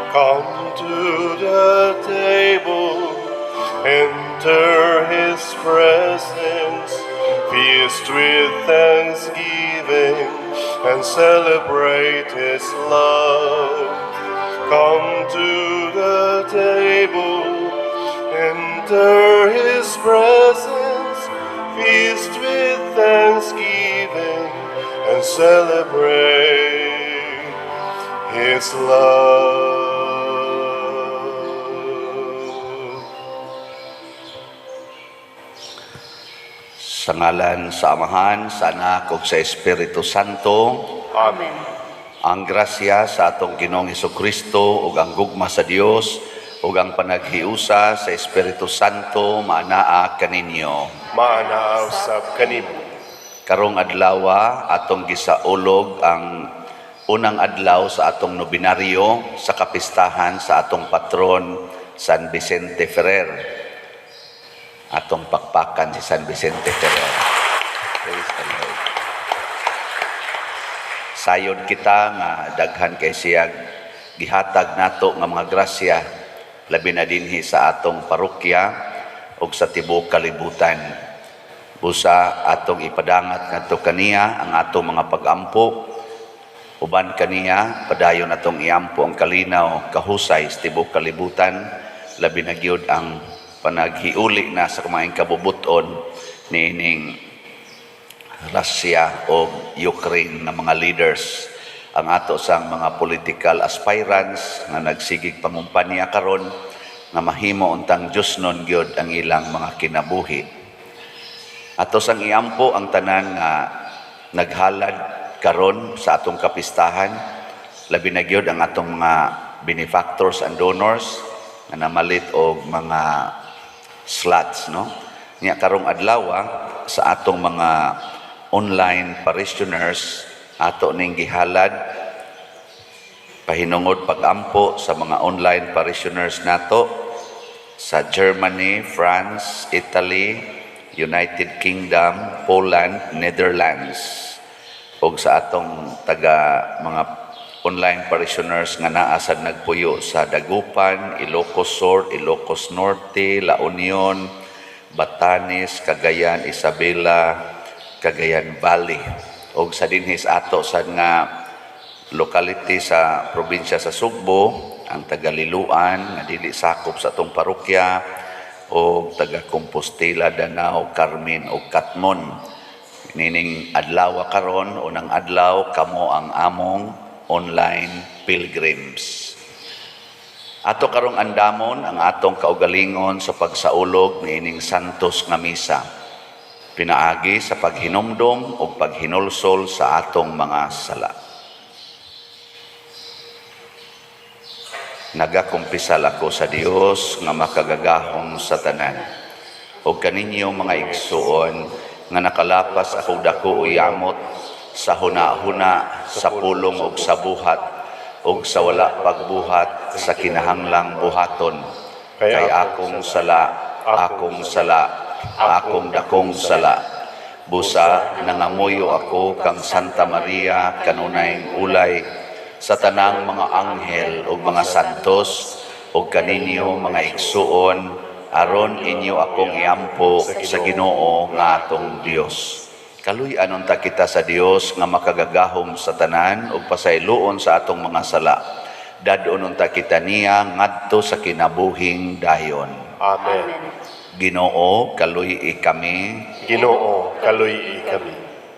Come to the table, enter his presence, feast with thanksgiving, and celebrate his love. Come to the table, enter his presence, feast with thanksgiving, and celebrate his love. Sa ngalan sa Amahan, sa Anak ug sa Espiritu Santo. Amen. Ang grasya sa atong Ginoong Kristo ug ang gugma sa Dios ug ang panaghiusa sa Espiritu Santo maanaa kaninyo. Maanaa usab kanimo. Karong adlawa atong gisaulog ang unang adlaw sa atong nobinaryo sa kapistahan sa atong patron San Vicente Ferrer. Atong pakpakan si San Vicente Ferrer. Praise the Lord. Sayod kita nga daghan kay siyag gihatag nato nga mga grasya, labi na dinhi sa atong parokya ug sa tibuok kalibutan. Busa atong ipadangat ngadto kaniya ang atong mga pagampo. Uban kaniya, padayon atong iampo ang kalinaw, kahusay sa tibuok kalibutan, labi na gyud ang panaghiuli na sa kumaing kabubuton niining Russia o Ukraine na mga leaders, ang ato sang mga political aspirants nga nagsigig pangumpanya karon nga mahimo untang Diyosnon gyud ang ilang mga kinabuhi. Ato sang iampo ang tanan nga naghalad karon sa atong kapistahan, labi na gyud ang atong mga benefactors and donors nga namalit og mga slots, no? Nya karong adlaw sa atong mga online parishioners, ato ning gihalad pahinungod pagampo sa mga online parishioners nato sa Germany, France, Italy, United Kingdom, Poland, Netherlands, ug sa atong taga mga online parishioners nga naa sad nagpuyo sa Dagupan, Ilocos Sur, Ilocos Norte, La Union, Batanes, Cagayan, Isabela, Cagayan Valley, ug sa dinhi sa ato sad nga locality sa probinsya sa Sugbo, ang taga Liloan nga dili sakop sa atong parokya o taga Compostela, Danao, Carmen ug Katmon. Nining adlaw karon, unang adlaw, kamo ang among online pilgrims. Ato karong andamon ang atong kaugalingon sa pagsaulog niining santos nga misa pinaagi sa paghinumdom ug paghinulsol sa atong mga sala. Nagakumpisal ako sa Dios nga makagagahom sa tanan ug kaninyo, mga igsuon, nga nakalapas ako dako o yamot sa huna-huna, sa pulong ug sa buhat ug sa wala pagbuhat sa kinahanglang buhaton, kay akong sala, akong sala, akong dakong sala. Busa nangamuyo ako kang Santa Maria, kanunay ulay, sa tanang mga anghel ug mga santos, ug kaninyo, mga igsuon, aron inyo akong iampo sa Ginoo nga atong Dios. Kaluy-an unta kita sa Dios nga makagagahom sa tanan ug pasayloon sa atong mga sala. Dad-on unta kita niya ngadto sa kinabuhing dayon. Amen. Ginoo, kaluy-i kami. Ginoo, kaluy-i kami.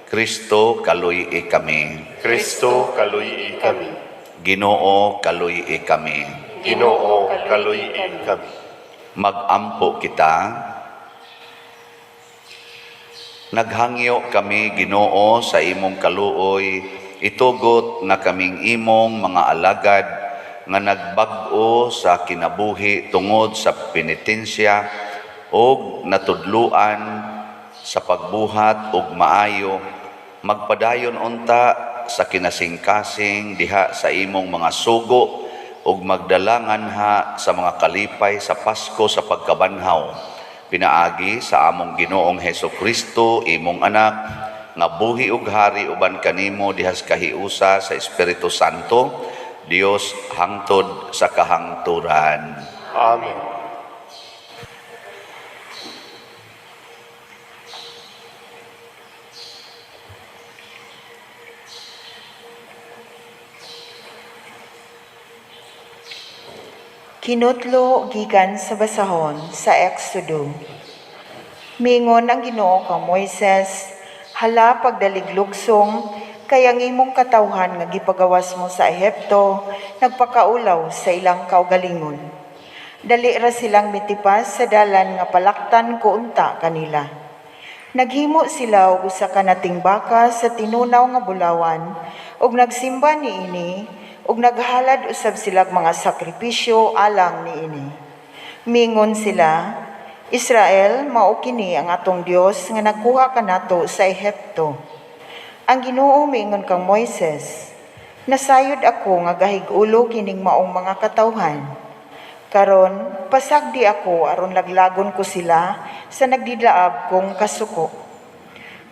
Kristo, kaluy-i kami. Kristo, kaluy-i kami. Ginoo, kaluy-i kami. Ginoo, kaluy-i kami. Magampo kita. Naghangyo kami, Ginoo, sa imong kaluoy, itugot nga kaming imong mga alagad nga nagbag-o sa kinabuhi tungod sa penitensya ug natudluan sa pagbuhat og maayo, magpadayon unta sa kinasingkasing diha sa imong mga sugo ug magdalangan ha sa mga kalipay sa Pasko sa pagkabanhaw, pinaagi sa among Ginoong Heso Kristo, imong anak, nga buhi ug hari uban kanimo dihas kahiusa sa Espiritu Santo, Dios hangtod sa kahangturan. Amen. Kinutlo gikan sa basahon sa Exodo. Mingon ang Ginoo kang Moises, hala pagdalig lugsong, kay ang imong katawhan nga gipagawas mo sa Ehipto, nagpakaulaw sa ilang kaugalingon. Dali ra silang mitipas sa dalan nga palaktan ko unta kanila. Naghimo sila og usa ka nating baka sa tinunaw nga bulawan, ug nagsimba niini, ug naghalad usab silag mga sakripisyo alang niini. Mingon sila, Israel, mao kini ang atong Dios nga nagkuha kanato sa Ehipto. Ang Ginoo miingon kang Moises, nasayod ako nga gahig-ulo kining maong mga katawhan. Karon, pasagdi ako aron laglagon ko sila sa nagdilaab kong kasuko.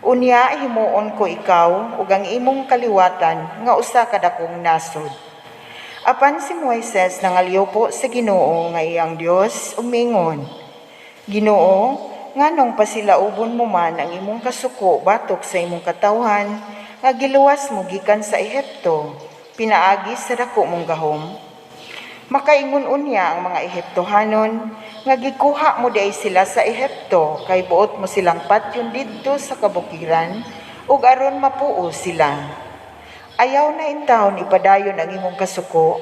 Unya himuon ko ikaw ug ang imong kaliwatan nga usa ka dakong nasod. Apan si Moises nangalyupo sa Ginoo nga iyang Dios ug miingon, Ginoo, nganong pasilaubon mo man ang imong kasuko batok sa imong katawhan nga giluwas mo gikan sa Ehipto, pinaagi sa dako mong gahom? Makaingon unya ang mga Ehiptohanon nga gikuha mo diay sila sa Ehipto kay buot mo silang patyon didto sa kabukiran ug aron mapuo sila. Ayaw na intawon ipadayon ang imong kasuko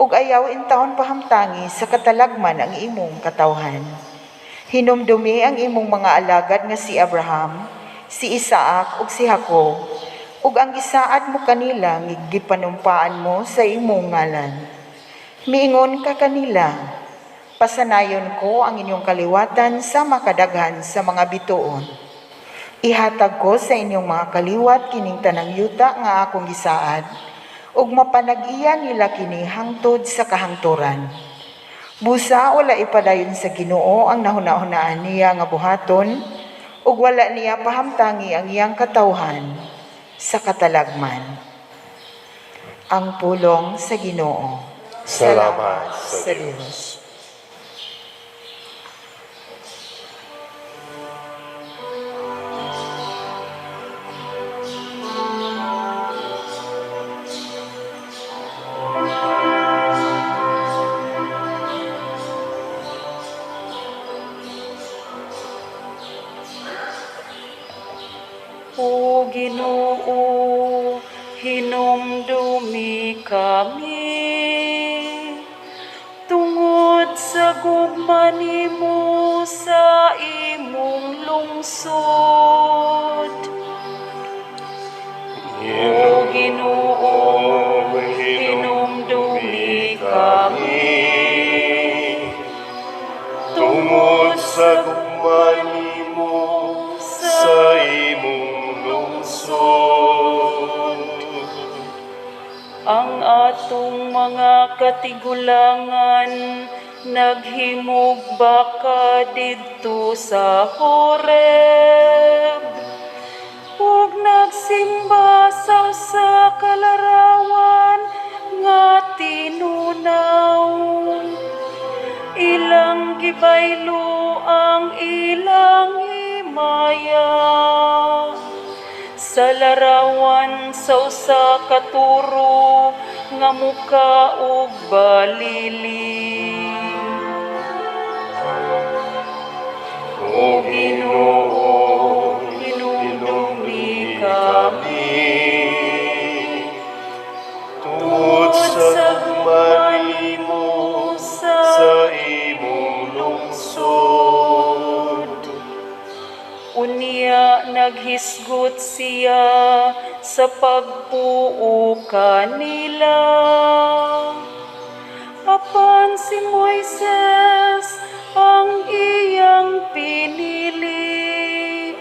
ug ayaw intawon pahamtangi sa katalagman ang imong katawhan. Hinumdumi ang imong mga alagad nga si Abraham, si Isaac ug si Jacob, ug ang gisaad mo kanila nga gipanumpaan mo sa imong ngalan. Miingon ka kanila, pasanayon ko ang inyong kaliwatan sa makadaghan sa mga bituon. Ihatag ko sa inyong mga kaliwat kining tanang yuta nga akong gisaad, ug mapanag-iya nila kini hangtod sa kahangturan. Busa wala ipadayon sa Ginoo ang nahuna-hunaan niya nga buhaton, ug wala niya pahamtangi ang iyang katawhan sa katalagman. Ang pulong sa Ginoo. Salamat sa Dios. O Ginoo, hinumdumi kami tungod sa gugma nimo sa imong lungsod. O Ginoo, hinumdumi kami tungod sa gugma nimo sa imong lungsod. Ang atong mga katigulangan naghimog baka didto sa Horeb, ug nagsimba sa usa ka larawan nga tinunaw. Ilang gibaylo ang ilang himaya sa larawan sa usa ka turo nga muka og balili. O Ginoo, hinumdumi kami tungod sa gugma nimo sa imong lungsod. Unya naghisgot siya sa pagpuo kanila. Apan si Moises ang iyang pinili,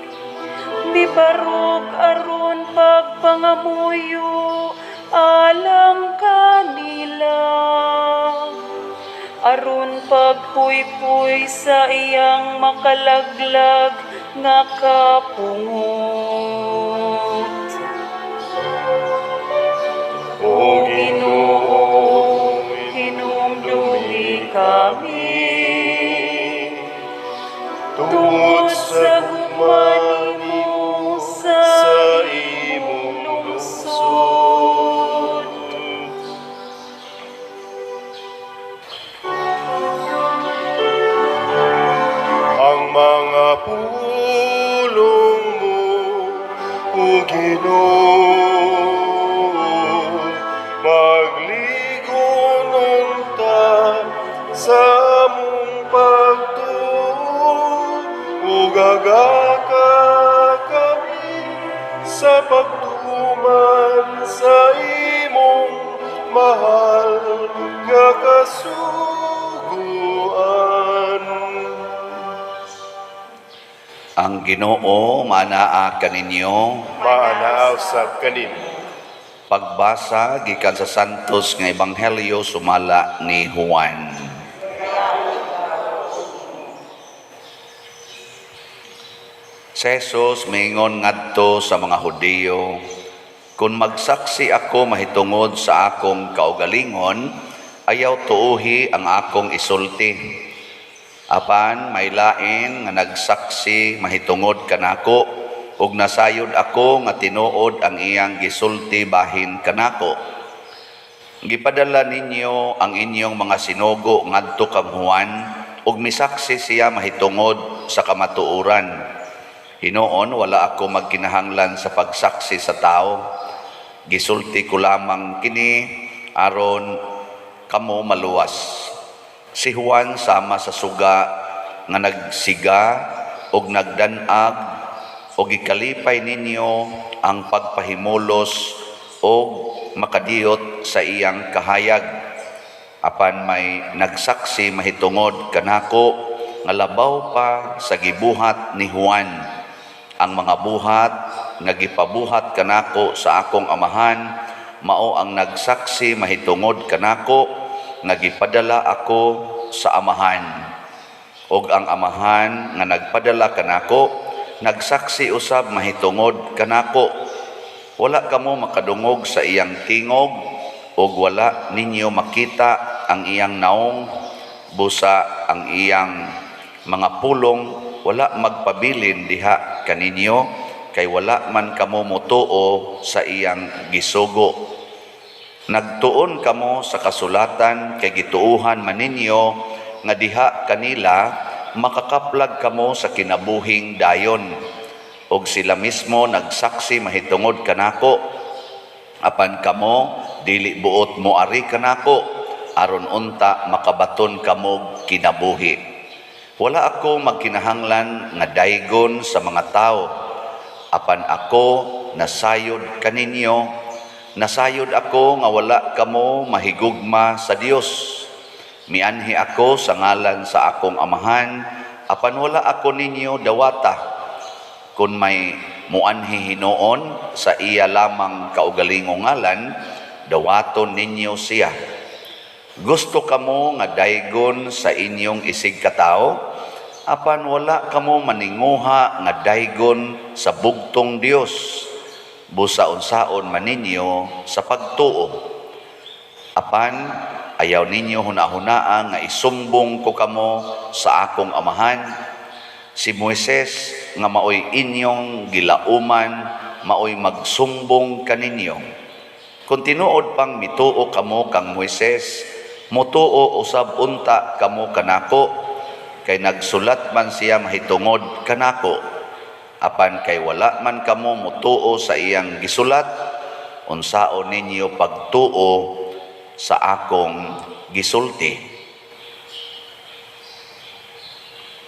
mibarog aron pagpangamuyo alang kanila, aron pagpuypuy sa iyang makalaglag nga kapungot. O Ginoo, Sa pagtuman sa imong mahal nga kasuguan. Ang Ginoo manaa kaninyo. Maanaa usab kanimo. Pagbasa gikan sa Santos nga Ebanghelyo sumala ni Juan. Si Jesus miingon ngadto sa mga Hudiyo, "Kung magsaksi ako mahitungod sa akong kaugalingon, ayaw tuuhi ang akong isulti. Apan may lain nga nagsaksi mahitungod kanako, ug nasayod ako nga tinuod ang iyang gisulti bahin kanako. Gipadala ninyo ang inyong mga sinugo ngadto kang Juan, ug misaksi siya mahitungod sa kamatuoran. Hinuon wala ako magkinahanglan sa pagsaksi sa tao. Gisulti ko lamang kini aron kamo maluwas. Si Juan sama sa suga nga nagsiga og nagdanag, og gikalipay ninyo ang pagpahimulos og makadiyot sa iyang kahayag. Apan may nagsaksi mahitungod kanako nga labaw pa sa gibuhat ni Juan. Ang mga buhat nga gipabuhat kanako sa akong Amahan mao ang nagsaksi mahitungod kanako nga gipadala ako sa Amahan. Og ang Amahan nga nagpadala kanako nagsaksi usab mahitungod kanako. Wala kamo makadungog sa iyang tingog og wala ninyo makita ang iyang naong, busa ang iyang mga pulong wala magpabilin diha kaninyo, kay wala man kamo motuo sa iyang gisugo. Nagtuon kamo sa kasulatan kay gituohan man ninyo nga diha kanila makakaplag kamo sa kinabuhing dayon. Og sila mismo nagsaksi mahitungod kanako. Apan kamo dili buot moari kanako aron unta makabaton kamo kinabuhi. Wala ako magkinahanglan nga daygon sa mga tao. Apan ako nasayod kaninyo, nasayod ako nga wala kamo mahigugma sa Dios. Mianhi ako sa ngalan sa akong Amahan, apan wala ako ninyo dawata. Kung may muanhi hinuon sa iya lamang kaugalingong ngalan, dawaton ninyo siya. Gusto kamo nga daygon sa inyong isig katao, apan wala kamo maninguha nga daygon sa bugtong Dios, busa unsaon man ninyo sa pagtuo. Apan ayaw ninyo hunahunaa nga isumbong ko kamo sa akong Amahan. Si Moises nga maoy inyong gilauman, maoy magsumbong kaninyo. Kung tinuod pang mituo kamo kang Moises, mutuo usab unta kamo kanako, kay nagsulat man siya mahitungod kanako. Apan kay wala man kamo mutuo sa iyang gisulat, unsaon ninyo pagtuo sa akong gisulti?"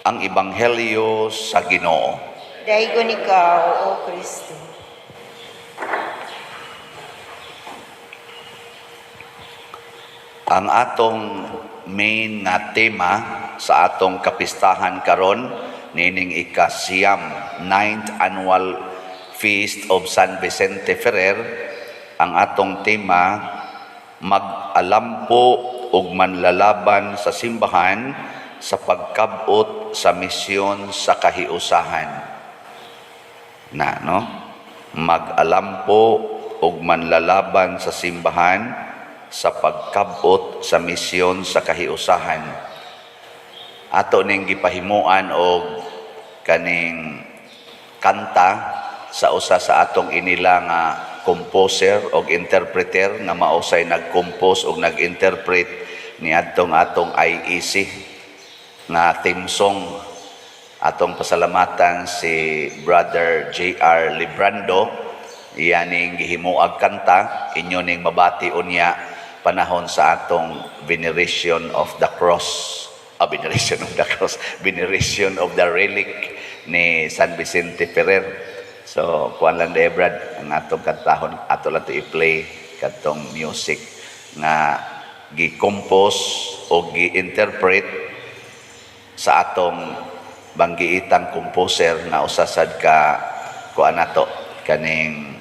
Ang Ebanghelyo sa Ginoo. Daygon ikaw, O Kristo. Ang atong main nga tema sa atong kapistahan karon nining ika-9, 9th Annual Feast of San Vicente Ferrer, ang atong tema, mag-alampo ug manlalaban sa simbahan sa pagkabot sa misyon sa kahiusahan. Na, no? Mag-alampo ug manlalaban sa simbahan sa pagkabot sa misyon sa kahiusahan. Ato ning gipahimuan og kaning kanta sa usa sa atong inila nga composer og interpreter nga mausay nag-compose og nag-interpret niadtong atong IEC nga theme song. Atong pasalamatan si Brother J.R. Librando, iyaning gihimuag kanta, inyo ning mabati unya panahon sa atong veneration of the cross, veneration of the cross, veneration of the relic ni San Vicente Ferrer. So, kuan lang de, Brad, ang atong kantahon, ato lang to i-play katong music nga gi-compose o gi-interpret sa atong banggiitang composer nga usa sad ka kuan nato, kaning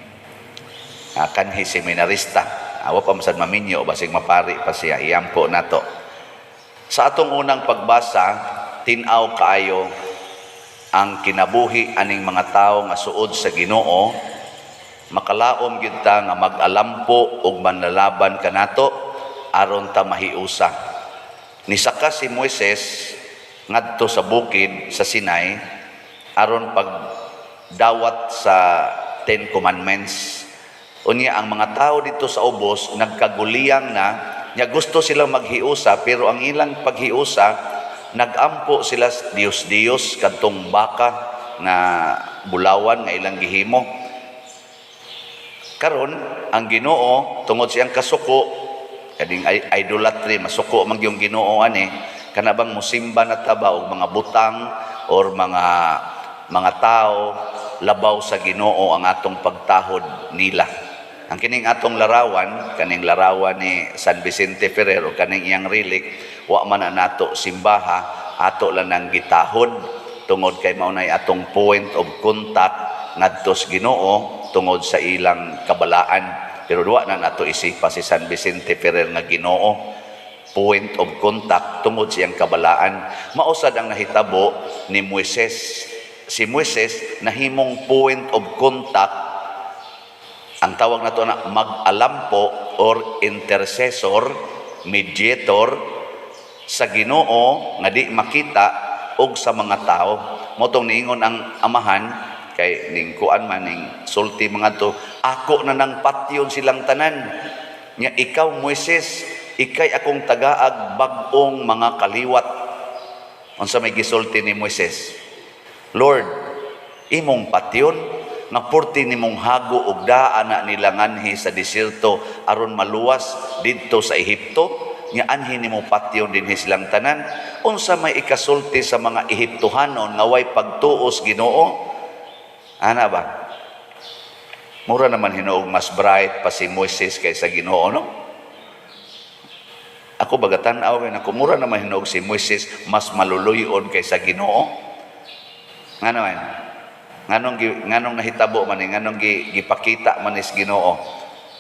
kanhi seminarista. Awa pa man sad maminyo, basig mapari pa siya. Iyampo nato. Sa atong unang pagbasa, tin-aw kaayo ang kinabuhi aning mga tawo nga suod sa Ginoo. Makalaom gyud ta nga mag-alampo ug manlalaban kanato aron ta mahiusa. Nisaka si Moises ngadto sa bukid sa Sinai aron pagdawat sa Ten Commandments. Unya ang mga tao dito sa ubos nagkaguliyang na nya, gusto silang maghiusa, pero ang ilang paghiusa, nagampo sila sa Diyos-Diyos, kadtong baka na bulawan nga ilang gihimo. Karon ang Ginoo, tungod siyang kasuko kading idolatry, masuko man gyung Ginoo ani, kana bang musimba na ta ba og mga butang or mga tao labaw sa Ginoo ang atong pagtahod nila. Ang kining atong larawan, kaning larawan ni San Vicente Ferrer o kaning iyang relic, wa man na nato simbaha, ato lang nang gitahod tungod kay mao nay atong point of contact ngadto sa Ginoo tungod sa ilang kabalaan. Pero wa na nato isipa si San Vicente Ferrer nga Ginoo, point of contact tungod siyang kabalaan. Mao sad ang nahitabo ni Moises. Si Moises nahimong point of contact, ang tawag nato na mag-alampo or intercessor, mediator sa Ginoo nga di makita og sa mga tao. Mao tong niingon ang amahan kay ning kuan man, ning sulti mga to, "Ako na nang patyon silang tanan. Nya ikaw, Moises, ikay akong tagaag bag-ong mga kaliwat." Unsa may gisulti ni Moises? "Lord, imong patyon nga purti nimong hago og daa na nila nganhi sa diserto aron maluwas didto sa Ehipto, nga anhi nimo patyon dinhi silang tanan. Unsa may ikasulti sa mga Ehiptohanon nga way pagtuos Ginoo?" Ana ba? Mura naman hinuog mas bright pa si Moises kaysa Ginoo, no? Ako baga tan-aw kay nako, mura naman hinuog si Moises mas maluluyon kaysa Ginoo. Nga naman? Nganong nahitabo man ni, nganong gipakita man is Ginoo?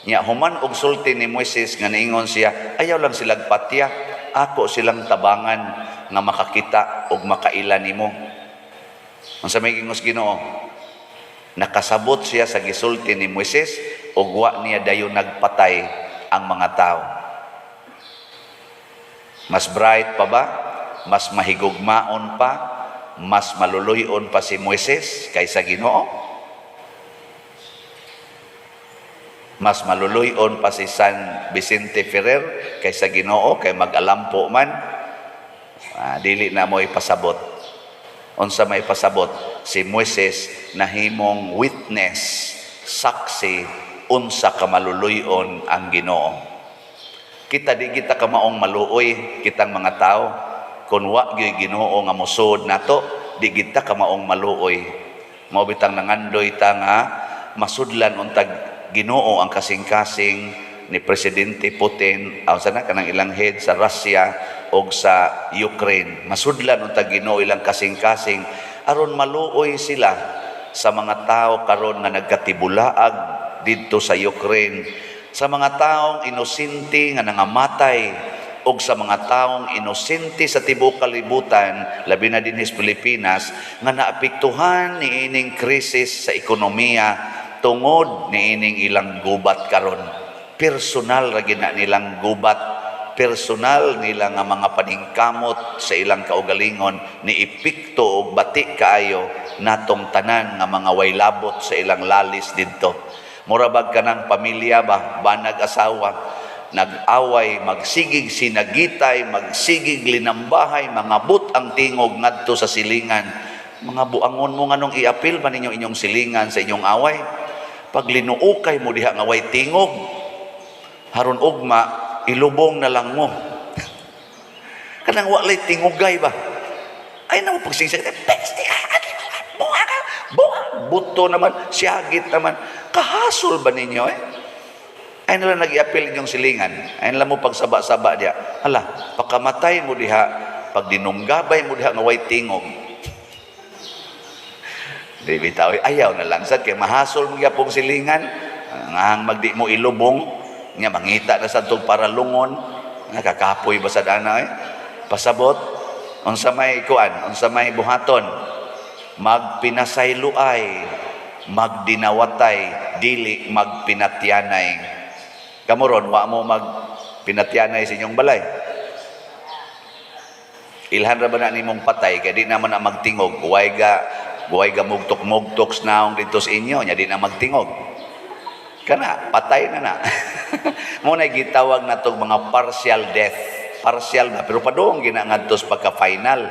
Nya human og sulti ni Moises nga niingon siya, "Ayaw lang silang patya, ako silang tabangan nga makakita og makaila nimo." Unsa may gingos Ginoo? Nakasabot siya sa gisulti ni Moises ug wa niya dayon nagpatay ang mga tao. Mas bright pa ba? Mas mahigugmaon pa? Mas maluluyon pa si Moises kaysa Ginoo? Mas maluluyon pa si San Vicente Ferrer kaysa Ginoo kay mag-alampo man? Dili na mo ipasabot. Unsa may pasabot? Si Moises nahimong witness, saksi unsa ka maluluyon ang Ginoo. Kita di kita kamaong maluoy, kitang mga tao. Kung wa gyud Ginoo nga mosud nato, di kita kamaong maluoy. Mao bitang nangandoy ta nga masudlan untag Ginoo ang kasing-kasing ni Presidente Putin, aw sana kanang ilang head sa Russia og sa Ukraine. Masudlan untag Ginoo ilang kasing-kasing aron maluoy sila sa mga tao karon nga nagkatibulaag didto sa Ukraine, sa mga taong inosente nga nangamatay og sa mga taong inosente sa tibuok kalibutan, labi na dinhi sa Pilipinas, nga naapektuhan niining krisis sa ekonomiya tungod niining ilang gubat karon. Personal ra gid na nilang gubat, personal nila nga mga paningkamot sa ilang kaugalingon ni epekto og bati kaayo natong tanan nga mga way labot sa ilang lalis didto. Mura bag kanang pamilya ba, banag asawa, nag-away, magsigig sinagitay, magsigig linambahay, mangabot ang tingog ngadto sa silingan. Mga buangon mo, nganong iapil man ninyo inyong silingan sa inyong away? Pag linuukay mo diha nga way tingog, haron ugma, ilubong na lang mo. Kanang walay tingugay ba? Ay na mo pagsingsing, "Peste ka, buha ka." Buang, buto naman, siyagit naman. Kahasol ba ninyo eh? Ay nila nag-iapil inyong silingan. Ay nila mo pagsaba-saba diha. Hala, pagkamatay mo diha, pag dinunggabay mo diha nga way tingog. Di bitaw, ayaw na lang sad kay mahasol mo gyapong silingan. Nga magdi mo ilubong, nga mangita na sad tong paralungon, nakakapoy ba sad ana eh? Pasabot, unsa may kuan, unsa may buhaton, magpinasayloay, magdinawatay, dili magpinatyanay. Kamo ron, wa mo magpinatyanay sa inyong balay. Ilhan ra ba na nimong patay kay di naman na magtingog. Way ga mugtok-mugtok sa naong dito sa inyo, nya di na magtingog. Kana patay na na. Mo na gitawag natong mga partial death. Partial na pero padung gina ngadto sa pagka-final.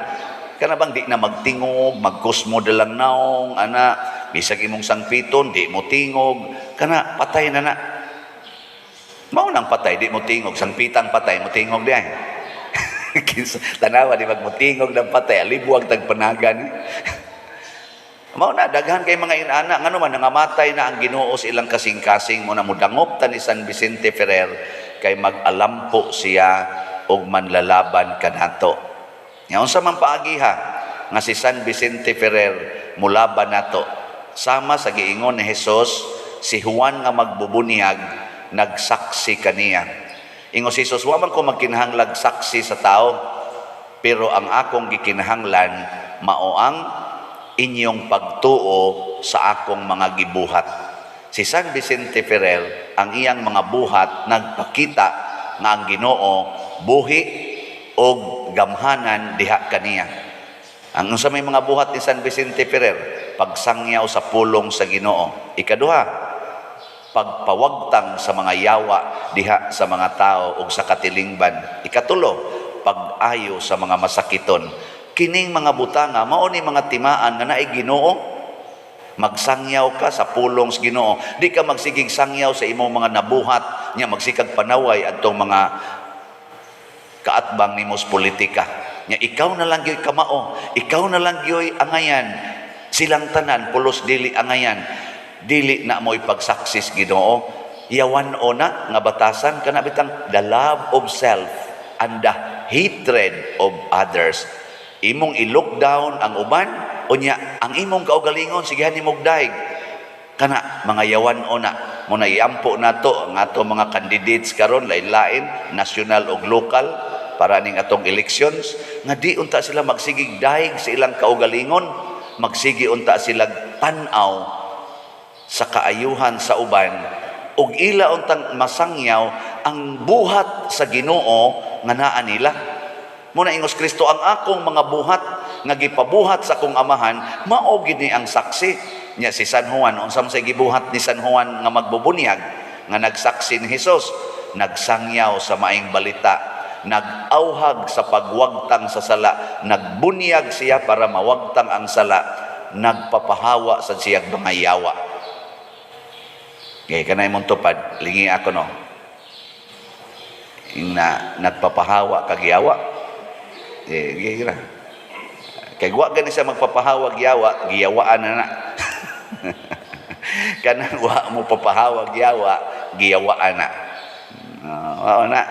Kana bang di na magtingog, magkusmo lang naong, ana, bisag imong sangpiton, di mo tingog, kana patay na na. Mao nang patay, di mo tingog, sangpitang patay, mo tingog di ay. Kinsa tanawa di magmutingog ng patay, alibuag tagpanagan. Mao na daghan kay mga inana, ngano man nangamatay na ang Ginoo sa ilang kasing-kasing, mo na mudangop ta ni San Vicente Ferrer kay mag-alampo siya og manlalaban kanato. Nya unsa man paagiha nga si San Vicente Ferrer mulaban nato? Sama sa giingon ni Jesus, si Juan nga magbubunyag nagsaksi kaniya. Ingon si Jesus, "Wa man ko magkinahanglag saksi sa tao, pero ang akong gikinahanglan mao ang inyong pagtuo sa akong mga gibuhat." Si San Vicente Ferrer, ang iyang mga buhat nagpakita nga ang Ginoo buhi og gamhanan diha kaniya. Ang unsa may mga buhat ni San Vicente Ferrer? Pagsangyaw sa pulong sa Ginoo. Ikaduha, pagpawagtang sa mga yawa diha sa mga tao ug sa katilingban. Ikatulo, pag-ayo sa mga masakiton. Kining mga butanga mao ni mga timaan nga naay Ginoo. Magsangyaw ka sa pulong sa Ginoo. Di ka magsigig sangyaw sa imong mga nabuhat nya magsikag panaway adtong mga kaatbang nimo sa politika. Nya ikaw na lang gyud kamao, ikaw na lang gyud angayan. Silang tanan pulos dili angayan. Dili na mo ipagsaksis Ginoo. Yawan o na nga batasan kana bitang the love of self and the hatred of others. Imong i-look down ang uban, unya ang imong kaugalingon sigihan nimog daig. Kana mga yawan o na mo na iampo nato ang ato mga candidates karon, lain-lain, national ug local, para ning atong elections, nga di unta sila magsigig daig sa ilang kaugalingon, magsigi unta sila tan-aw sa kaayuhan sa uban ug ila untang masangyaw ang buhat sa Ginoo nga naa nila. Muna ingos Kristo, "Ang akong mga buhat nga gipabuhat sa akong Amahan mao gid ni ang saksi." Nya si San Juan, unsa man say gibuhat ni San Juan nga magbubunyag nga nagsaksi ni Hesus? Nagsangyaw sa maayong balita, nag-auhag sa pagwagtang sa sala, nagbunyag siya para mawagtang ang sala, nagpapahawa sa siyag mga yawa. Kay kanay mong tupad, lingi ako no. Ing na nagpapahawa kag yawa. Eh, gira. Kay wa gani siya magpapahawa yawa, giyawaan na na. Kanang wa mo papahawag yawa, giyawaan na. Uh, na.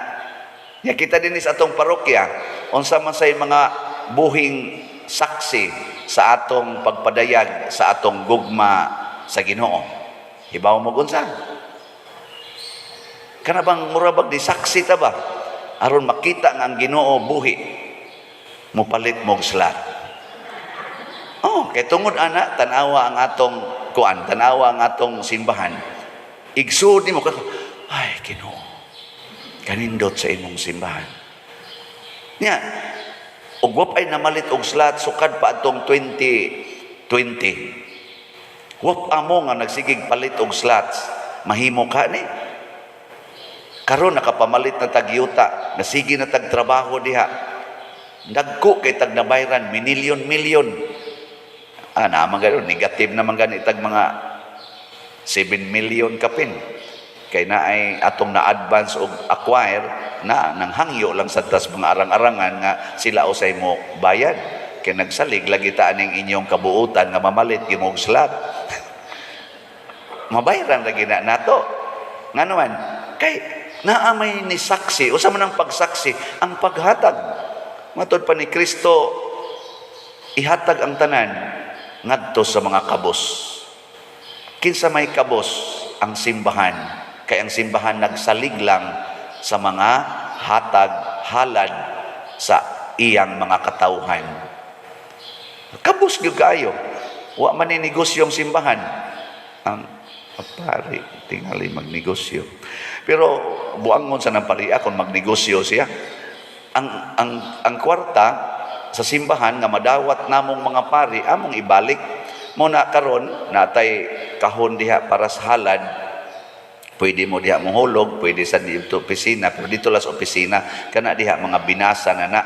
Ya kita din sa atong parokya, unsa man say mga buhing saksi sa atong pagpadayag sa atong gugma sa Ginoo? Hibaw mo unsa? Kana bang mura bag di saksi ta ba? Aron makita nga ang Ginoo buhi, mupalit mo slot. Oh, kay tungod ana, tan-awa ang atong kuan, tan-awa ang atong simbahan. Igsood nimo ka, "Ay, Ginoo. Kanindot sa imong simbahan." Nya, ug wa ay namalit og slot sukad pa atong 2020. Wa amo nga nagsigig palit og slots. Mahimo ka ni. Karon nakapamalit na tag yuta, nasigi na tag trabaho diha. Dagko kay tag nabayran, minilyon-milyon. Ah, naman gano'n, negative naman gani tag mga 7 million kapin. Kay na ay atong na-advance og acquire na nang hangyo lang sa tas mga arang-arangan nga sila usay mo bayad. Kay nagsalig lagi ta aning inyong kabuutan nga mamalit gyud og slot. Mabayaran lagi na nato. Ngano man? Kay naa may ni saksi. Usa man ang pagsaksi, ang paghatag. Matod pa ni Kristo, ihatag ang tanan ngadto sa mga kabos. Kinsa may kabos? Ang simbahan. Kay ang simbahan nagsalig lang sa mga hatag, halad sa iyang mga katawhan. Kabos gyud kaayo. Wa man ni negosyo ang simbahan. Ang pari tingali magnegosyo. Pero buangon sa nang pari kung magnegosyo siya. Ang kwarta sa simbahan nga madawat namong mga pari among ibalik. Mo na karon natay kahon diha para sa halad. Pwede mo diha mohulog, pwede sa dito opisina, pero dito lang sa opisina kana diha mga binasa na na.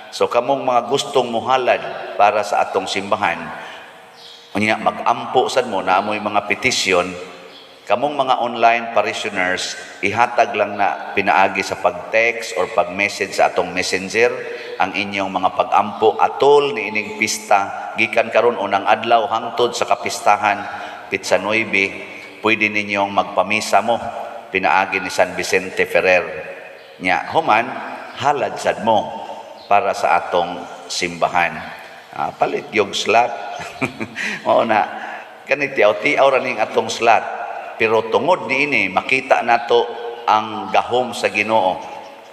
So kamong mga gustong mohalad para sa atong simbahan, unya mag-ampo sad mo na amoy mga petisyon, kamong mga online parishioners, ihatag lang na pinaagi sa pag-text or pag-message sa atong messenger ang inyong mga pag-ampo atol ni ining pista gikan karon unang adlaw hangtod sa kapistahan petsa 9. Pwede ninyong magpamisa mo pinaagi ni San Vicente Ferrer. Nya human, halad sad mo para sa atong simbahan. Palit yung slot. Mao na kani, tiaw-tiaw ra ning atong slot, pero tungod niini makita nato ang gahom sa Ginoo.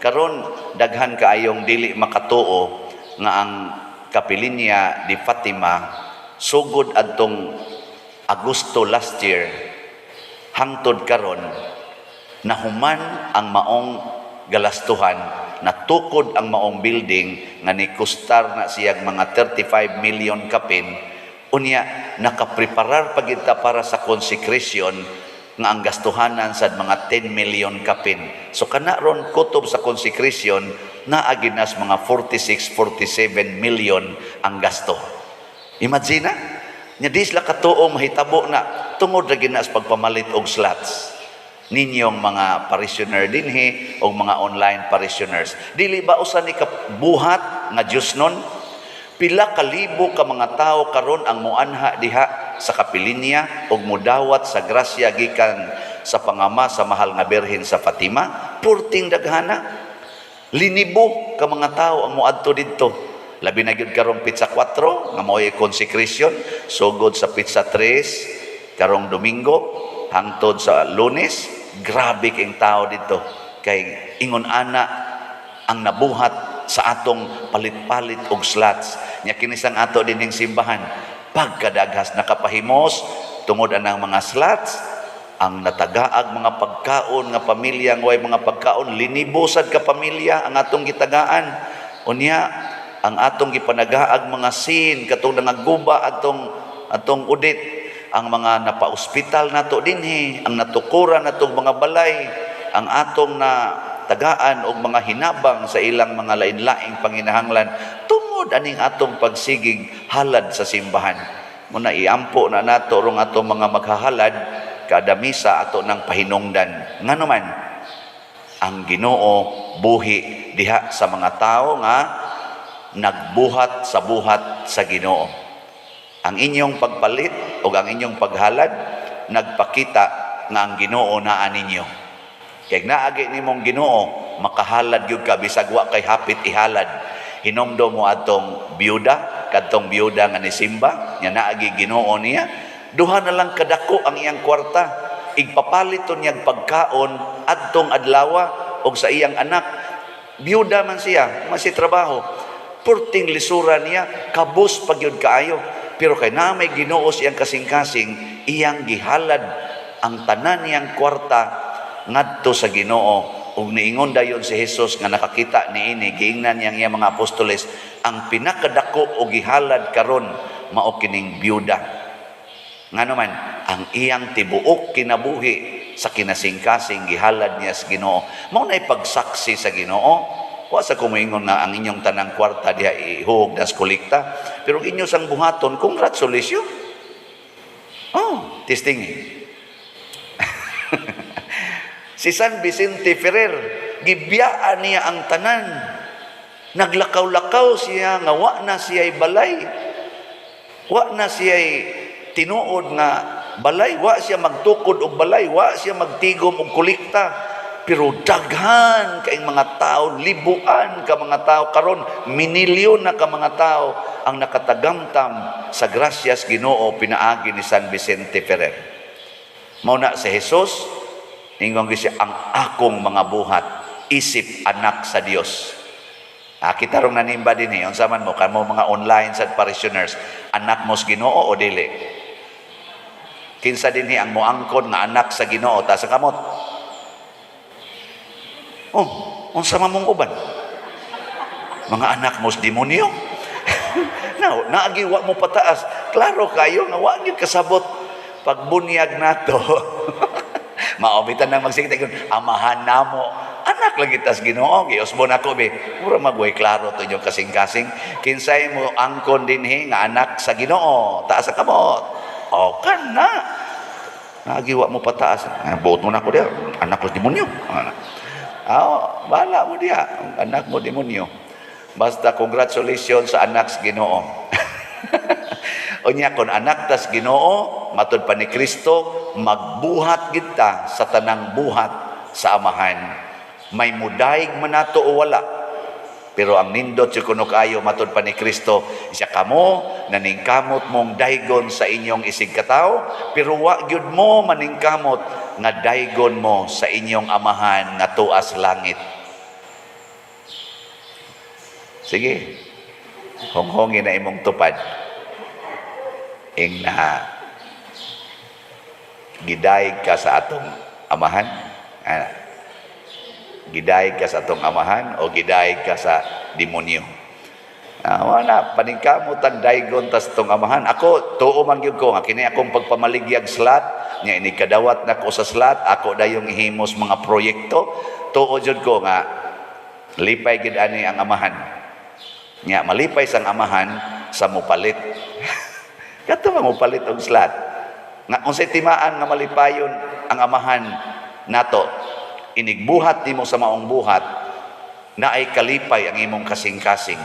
Karon daghan kaayong dili makatuo nga ang Kapilinya di Fatima sugod adtong Agosto last year hangtod karon nahuman ang maong galastuhan, natukod ang maong building nga ni kustar na siyag mga 35 million kapin. Unya nakapreparar pa gyud ta para sa consecration nga ang gastuhanan sa mga 10 million kapin. So kana ron kutob sa consecration, naa nas mga 46 47 million ang gasto. Imagine na nya, di sila katuo mahitabo na tungod ra gyud na sa pagpamalit og slots ninyong mga parishioner dinhi o mga online parishioners. Dili ba usa ni buhat nga Dios nun? Pila ka libo ka mga tawo karon ang muanha diha sa kapilinya ug mudawat sa grasya gikan sa pangama sa mahal nga Birhen sa Fatima? Purting daghana. Linibo ka mga tawo ang muadto didto. Labi na gyud karong petsa 4 nga mao'y consecration, sugod sa petsa 3 karong Domingo hangtod sa Lunes, grabe kayong tao dito. Kay ingon ana ang nabuhat sa atong palit-palit og slots. Nya kinisang ato dining simbahan pagkadaghas nakapahimos tungod anang mga slots, ang natagaag mga pagkaon nga pamilya nga way mga pagkaon, linibo sad ka pamilya ang atong gitagaan. Unya ang atong gipanagaag mga sin katong nangaguba atong udit, ang mga napaospital nato dinhi, ang natukuran natong mga balay, ang atong na tagaan og mga hinabang sa ilang mga lain-laing panginahanglan tungod aning atong pagsigig halad sa simbahan. Muna iampo na nato rong atong mga maghahalad kada misa, ato ng pahinungdan. Ngano man, ang Ginoo buhi diha sa mga tao nga nagbuhat sa buhat sa Ginoo. Ang inyong pagpalit o ang inyong paghalad nagpakita nga ang Ginoo naa ninyo. Kay naagi nimong Ginoo, makahalad gyud ka bisag wa kay hapit ihalad. Hinumdom mo atong byuda, kadtong byuda nga nisimba, nga naagi Ginoo niya, duha na lang kadako ang iyang kwarta. Igpapalit to niyang pagkaon adtong adlawa og sa iyang anak. Byuda man siya, masi trabaho. Purting lisura niya, kabus pa gyud kaayo. Pero kay na may Ginoo siyang kasing-kasing, iyang gihalad ang tanan niyang kwarta ngadto sa Ginoo. Ug niingon dayon si Jesus nga nakakita niini, giingnan niyang iyang mga apostoles, ang pinakadako og gihalad karon mao kining byuda. Ngano man, ang iyang tibuok kinabuhi sa kinasingkasing gihalad niya sa Ginoo. Mao nay pagsaksi sa Ginoo. Wa sa kumuingon nga ang inyong tanang kwarta diha ihug das kolekta, pero inyo sang buhaton, congratulations. Oh, testing. Si San Vicente Ferrer, gibiyaan niya ang tanan. Naglakaw-lakaw siya nga wa na siya'y balay. Wa na siya'y tinuod nga balay, wa siya magtukod og balay, wa siya magtigom og kolekta. Pero daghan kay mga tao, libuan ka mga tao karon, minilyon na ka mga tao ang nakatagamtam sa grasyas Ginoo pinaagi ni San Vicente Ferrer. Mao na si Jesus, ningon gyud siya, "Ang akong mga buhat isip anak sa Dios." Ah, kita rong nanimba din eh. Unsa man mo kamo mga online sa parishioners, anak mo sa Ginoo o dili? Kinsa dinhi ang moangkon nga anak sa Ginoo? Taas ang kamot. Oh, unsa man mong uban? Mga anak mo sa demonyo? Now, naagi wa mo pataas. Klaro kayo nga wa gyud kasabot pagbunyag nato. Mao bitan nang magsigit, "Amahan namo." Anak lagi tas Ginoo, giusbon ako be. Mura magway klaro to inyong kasing-kasing. Kinsay mo angkon dinhi nga anak sa Ginoo? Taas ang kamot. O kana. Naagi wa mo pataas. Ah, buot mo na ako diya. Anak ko demonyo. Ah, bahala mo diya. Anak mo demonyo. Basta congratulations sa anak sa Ginoo. Unya kon anak tas Ginoo, matud pa ni Kristo, magbuhat kita sa tanang buhat sa Amahan. May mudayeg man nato o wala. Pero ang nindot si kuno kayo matud pa ni Kristo, isa kamo naningkamot mong daygon sa inyong isig katawo, pero wa gyud mo maningkamot nga daygon mo sa inyong Amahan nga tuas langit. Sige. Honghongi na imong tupad. Ing na gidayeg ka sa atong Amahan. Ah, gidayeg ka sa atong Amahan o gidayeg ka sa demonyo. Ah, wala paningkamot ang daygon tas atong Amahan. Ako tuo man gyud ko nga kini akong pagpamaligyag slot nya, ini kadawat nako sa slot, ako dayong ihimos mga proyekto. Tuo jud ko nga lipay gid ani ang Amahan. Nya malipay sang Amahan sa mupalit. Kato ba mupalit og slot? Nga unsay timaan nga malipayon ang Amahan nato? Inigbuhat nimo sa maong buhat, naay kalipay ang imong kasing-kasing.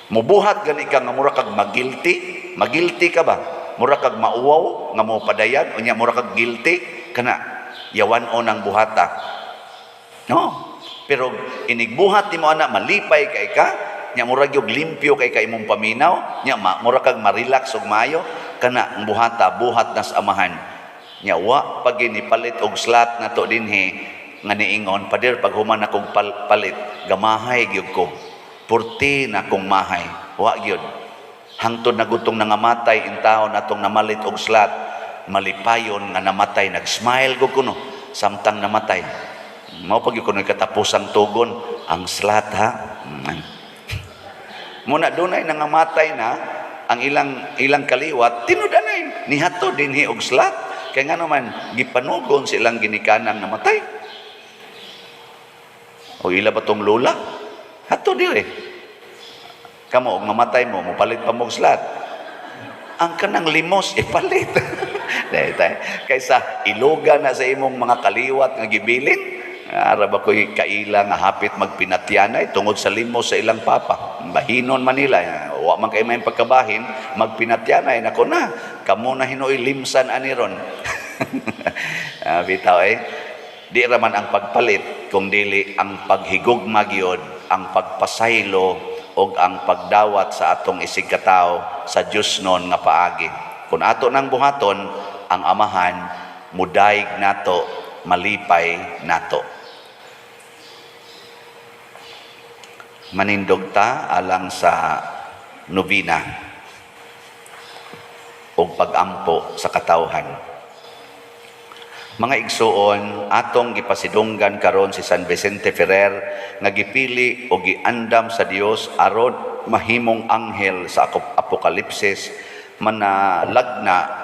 Mubuhat gani ka nga mura kag magilty, magilty ka ba? Mura kag mauwaw nga mo padayan, unya mura kag guilty kana yawan-on ang buhata. No. Pero inigbuhat nimo ana, malipay kay ka, nya murag yung limpyo kay ka imong paminaw, nya mura kag ma-relax og maayo kana ang buhata, buhat nas Amahan. Nya wa pag palit og slot nato dinhi nga niingon, "Pader, pag human akong palit, gamahay gyud ko. Purti na akong mahay." Wa gyud. Hangtod na gutong nangamatay in taon natong namalit og slot, malipayon nga namatay, nag-smile gud kuno samtang namatay. Mao pag kuno katapusang tugon ang slot ha. Muna dunay nangamatay na ang ilang ilang kaliwat, tinud-anay nihato dinhi og slot kay ngano man gipanugon silang ginikanan namatay. O ila ba tong lola? Hato dire. Kamo, og mamatay mo, mopalit pa mo og slot. Ang kanang limos, ipalit. Dahil tayo. Kaysa iluga na sa imong mga kaliwat nga gibilin, ara ba ko'y kaila nga hapit magpinatyanay tungod sa limos sa ilang papa. Bahinon man nila, wa man kay may pagkabahin, magpinatyanay nako na. Kamo na hinuoy limsan ani ron. Ah, bitaw eh. Di raman ang pagpalit kung dili ang paghigugma gyud, ang pagpasaylo og ang pagdawat sa atong isig katawo sa Dios non nga paagi. Kung ato nang buhaton, ang Amahan mudayeg nato, malipay nato. Manindog ta alang sa nobina og pagampo sa katawhan. Mga igsuon, atong gipasidunggan karon si San Vicente Ferrer nga gipili o giandam sa Dios aron mahimong anghel sa Apokalipsis, manalagna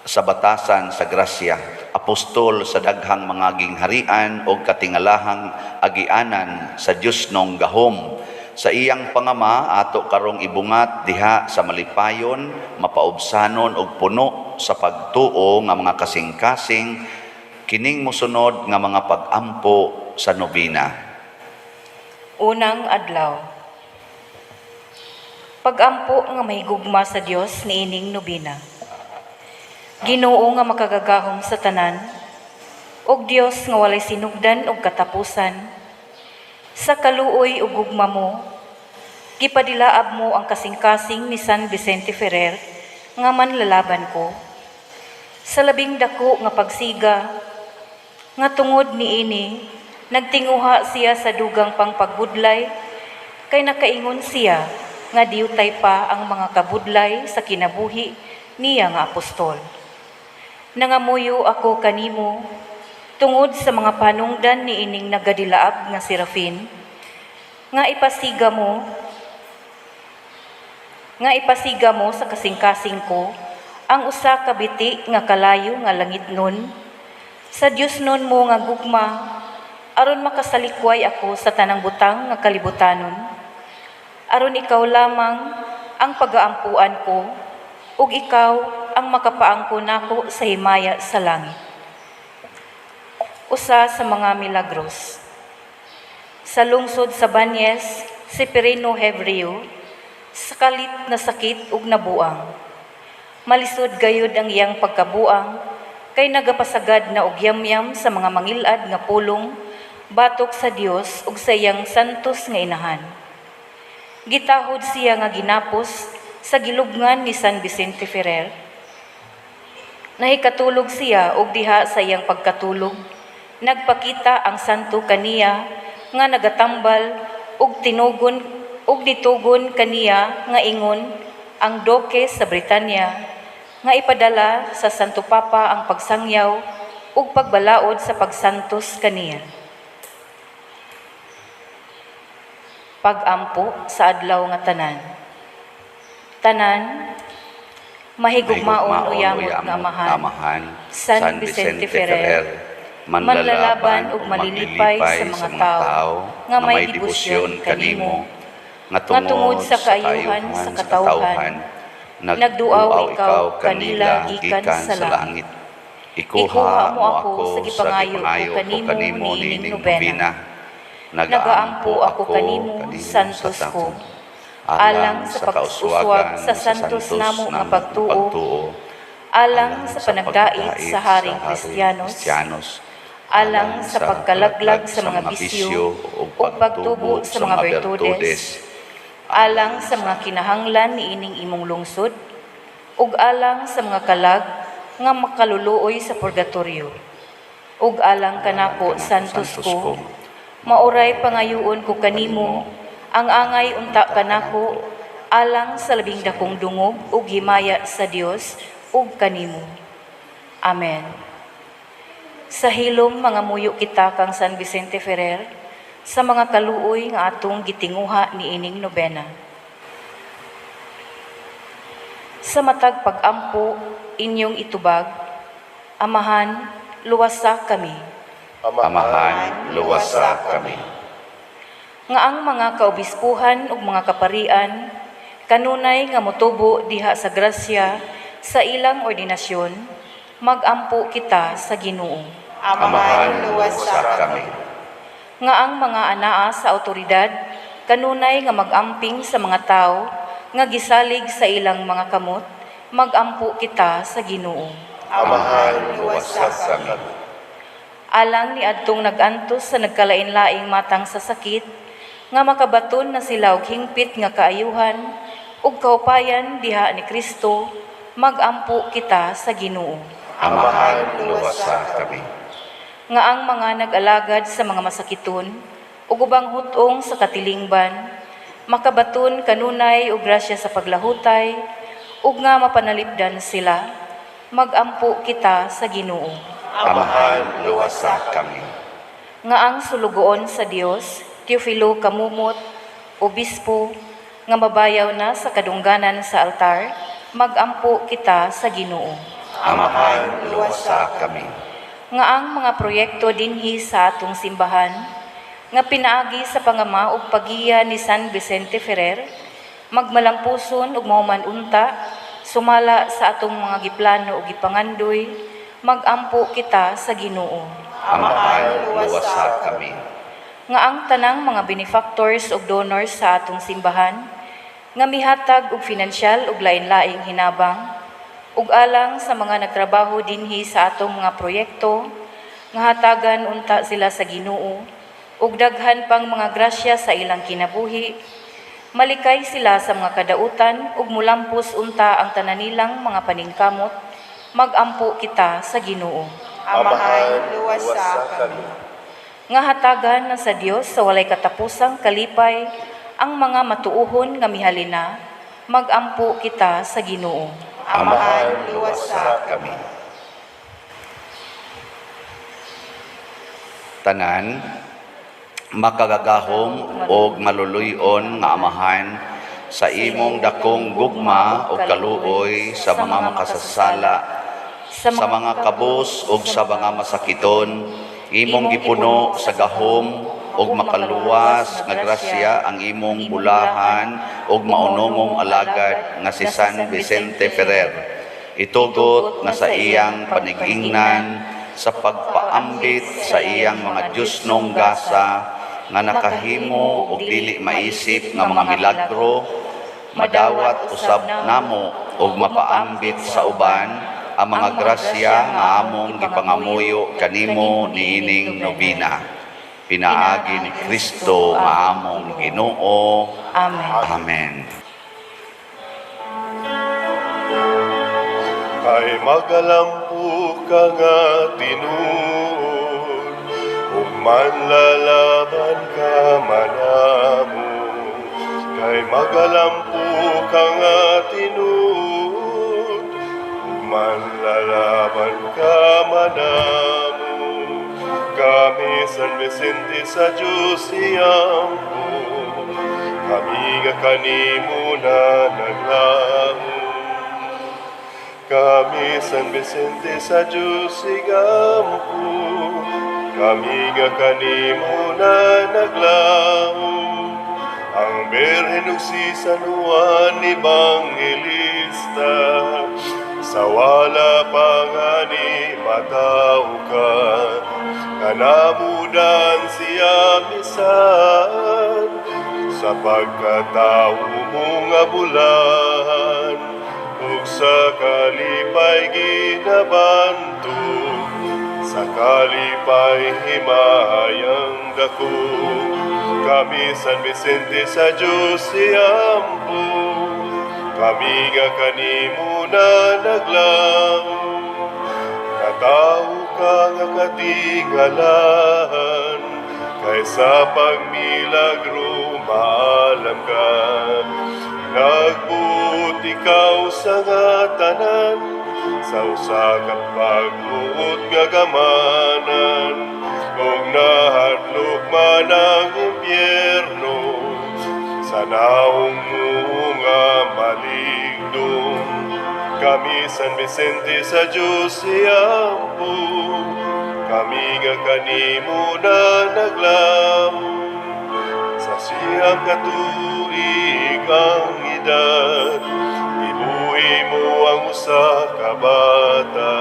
sa batasan sa grasya, apostol sa daghang mga gingharian o katingalahang agianan sa Dios nong gahom. Sa iyang pangama ato karong ibungat diha sa malipayon, mapaubsanon og puno sa pagtuo nga mga kasing-kasing kining mosunod nga mga pag-ampo sa nobena. Unang adlaw. Pagampo nga mahigugma sa Dios niining nobena. Ginoo nga makagagahom sa tanan, ug Dios nga walay sinugdan ug katapusan, sa kaluoy ug gugma mo, gipadilaab mo ang kasing-kasing ni San Vicente Ferrer nga manlalaban ko. Sa labing dako nga pagsiga, nga tungod niini, nagtinguha siya sa dugang pang pagbudlay, kay nakaingon siya nga diutay pa ang mga kabudlay sa kinabuhi niya nga apostol. Nangamuyo ako kanimo tungod sa mga panungdan niining nagadilaab nga Serafin, nga ipasiga mo sa kasing-kasing ko ang usa ka biti nga kalayo nga langitnon sa Diosnon mo nga gugma, aron makasalikway ako sa tanang butang nga kalibutanon, aron ikaw lamang ang pagaampuan ko ug ikaw ang makapaangko nako sa himaya sa langit. Usa sa mga milagros. Sa lungsod sa Banyes, si Perino Hebreo, sa kalit na sakit ug nabuang. Malisod gayud ang iyang pagkabuang kay nagapasagad na og yamyam sa mga mangilad nga pulong batok sa Dios ug sa iyang santos nga inahan. Gitahod siya nga ginapos sa gilubngan ni San Vicente Ferrer. Nahikatulog siya ug diha sa iyang pagkatulog, nagpakita ang santo kaniya nga nagatambal ug tinugon ug nitugon kaniya nga ingon ang doke sa Britanya nga ipadala sa Santo Papa ang pagsangyaw ug pagbalaod sa pagsantos kaniya. Pagampo sa adlaw nga tanan. Tanan, mahigugmaon o yamot nga Amahan, San Vicente Ferrer, manlalaban ug malilipay sa mga tao nga may debosyon kanimo, nga tungod sa kaayuhan sa katawhan, nagduaw ikaw kanila gikan sa langit. Ikuha mo ako sa gipangayo ko kanimo niining nobena. Nagaampo ako kanimo, santos ko, alang sa pag-uswag sa santos namo nga pagtuo, alang sa panagdait sa Haring Kristiyanos, alang sa pagkalaglag sa mga bisyo ug pagtubo sa mga bertudes, alang sa mga kinahanglan niining imong lungsod, ug alang sa mga kalag nga makaluluoy sa purgatorio. Ug alang kanako, santos ko, maoray pangayuon ko kanimo, ang angay unta kanako, alang sa labing dakong dungog ug himaya sa Dios ug kanimo. Amen. Sa hilom mga muyo kita kang San Vicente Ferrer sa mga kaluoy nga atong gitinguha niining nobena. Sa matag pagampo inyong itubag, Amahan, luwasa kami. Amahan, luwasa kami. Nga ang mga kaobispuhan ug mga kaparian kanunay nga motubo diha sa grasya sa ilang ordinasyon, magampo kita sa Ginoo. Amahan, luwasa kami. Nga ang mga anaa sa awtoridad kanunay nga magamping sa mga tawo nga gisalig sa ilang mga kamot, magampo kita sa Ginoo. Amahan, luwasa kami. Alang ni adtong nag-antos sa nagkalain-laing matang sa sakit, nga makabaton na sila og hingpit nga kaayuhan ug kaupayan diha ni Kristo, magampo kita sa Ginoo. Amahan, luwasa kami. Nga ang mga nag-alagad sa mga masakiton ug ubang hutong sa katilingban, makabaton kanunay og grasya sa paglahutay ug nga mapanalipdan sila, magampo kita sa Ginoo. Amahan, luwasa kami. Nga ang sulugoon sa Dios, Teofilo Kamumot, obispo, nga mabayaw na sa kadungganan sa altar, magampo kita sa Ginoo. Amahan, luwasa kami. Nga ang mga proyekto dinhi sa atong simbahan, nga pinaagi sa pangama ug pagiya ni San Vicente Ferrer, magmalampuson ug mahuman unta, sumala sa atong mga giplano ug gipangandoy, magampo kita sa Ginoo. Amahan, luwasa kami. Nga ang tanang mga benefactors ug donors sa atong simbahan nga mihatag og finansyal ug lain-laing hinabang ug alang sa mga nagtrabaho dinhi sa atong mga proyekto nga hatagan unta sila sa Ginoo ug daghan pang mga grasya sa ilang kinabuhi, malikay sila sa mga kadautan ug mulampos unta ang tanan nilang mga paningkamot, magampo kita sa Ginoo. Amahan, luwasa kami. Nga hatagan na sa Dios sa walay katapusang kalipay ang mga matuohon nga mihalina, magampo kita sa Ginoo. Amahan, luwasa kami. Tanan, makagagahom og maluluy-on nga Amahan, sa imong dakong gugma ug kaluoy sa mga makasasala, sa mga kabus ug sa mga masakiton, imong gipuno sa gahom ug makaluwas nga grasya ang imong bulahan ug maunongong alagad nga si San Vicente Ferrer. Itugot nga sa iyang panigingnan sa pagpaambit sa iyang mga Diyosnong gasa nga nakahimo og dili maisip nga mga milagro, madawat usab namo og mapaambit sa uban ang mga grasya nga among gipangamuyo kanimo niining nobina. Pinaagi ni Kristo nga among Ginoo. Amen. Amen. Kay magalampo ka nga tinuod, ug manlalaban ka manamo. Kay magalampo ka nga tinuod, ug manlalaban ka manamo. Kami San Vicente sa Diyos iyampo, kami nga kanimo na naglaom. Kami San Vicente sa Diyos igampo, kami nga kanimo na naglaom. Ang Birhen ug si San Juan Evangelista, sa wala pa nga ni mataw ka, kanamudan siya misan, sa pagkatao mo nga bulahan, ug sa kalipay ginabantog, sa kalipay himayang dako. Kami San Vicente sa Diyos iyampo, kami nga kanimo na naglaom. Natawo ka nga katingalahan, kaysa pagmilagro maalam ka. Nagbuot ikaw sa nga tanan, sa usa ka pagbuot nga gamanan, ug nahadlok man ang impyerno, sa naong mo nga maligdong. Kami San Vicente sa Diyos iyampo, kami nga kanimo na naglaom. Sa siyang katuig ang edad, ibuhi mo ang usa ka bata,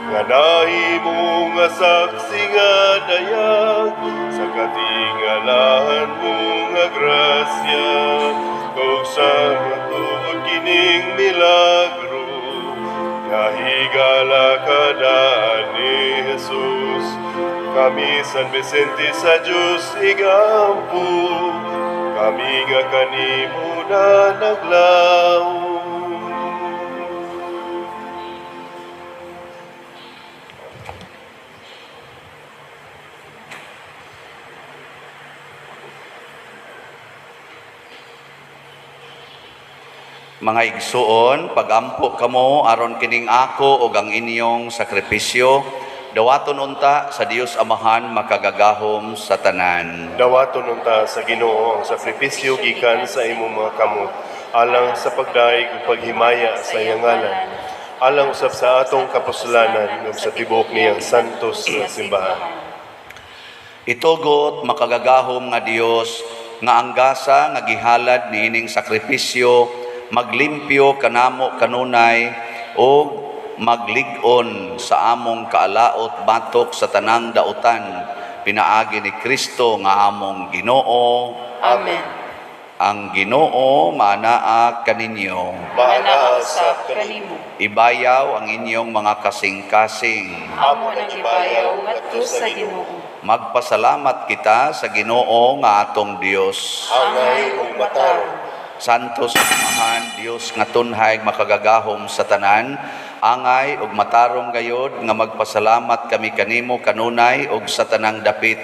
nga nahimo nga saksi nga dayag, sa katingalahan mo nga grasya. Ug sa matuod kining milagro, nahigala ka daan ni Jesus. Kami San Vicente sa Diyos igampo, kami nga kanimo na naglaom. Mga igsuon, pagampo kamo aron kining ako ug ang inyong sakripisyo, dawaton unta sa Dios Amahan makagagahom sa tanan. Dawaton unta sa Ginoo ang sakripisyo gikan sa imong mga kamot, alang sa pagdaig ug paghimaya sa iyang ngalan, alang usab sa atong kapuslanan ug sa tibuok niyang santos nga simbahan. Itugot makagagahom nga Dios nga ang gasa nga gihalad niining sakripisyo maglimpyo kanamo kanunay ug maglig-on sa among kaalaot batok sa tanang dautan Pinaagi ni Kristo nga among Ginoo. Amen. Ang Ginoo maanaa kaninyo. Maanaa Maanaa sa usab kanimo. Ibayaw ang inyong mga kasing-kasing. Amo nang gibayaw ngadto sa Ginoo. Magpasalamat kita sa Ginoo nga atong Dios. Angay ug matarong. Santos Amahan, Dios nga tunhay makagagahom sa tanan, angay ug matarong gayod nga magpasalamat kami kanimo kanunay ug sa tanang dapit.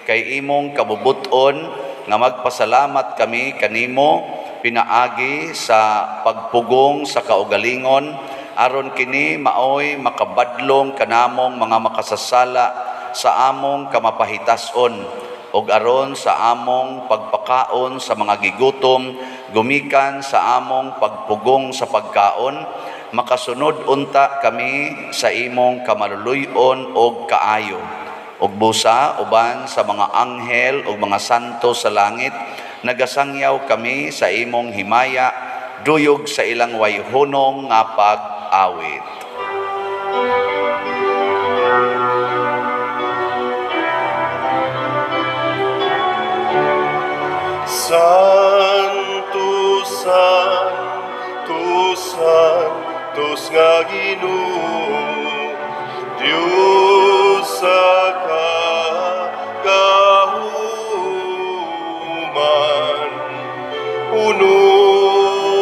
Kay imong kabubut-on nga magpasalamat kami kanimo pinaagi sa pagpugong sa kaugalingon, aron kini maoy makabadlong kanamong mga makasasala sa among kamapahitas-on ug aron sa among pagpakaon sa mga gigutom, gumikan sa among pagpugong sa pagkaon, makasunod unta kami sa imong kamaluluy-on og kaayo. Ug busa uban sa mga anghel ug mga santo sa langit, nagasangyaw kami sa imong himaya, duyog sa ilang wayhunong nga pag-awit. Santo, Santo, Santos nga Ginoo, Dios sa kagahuman, puno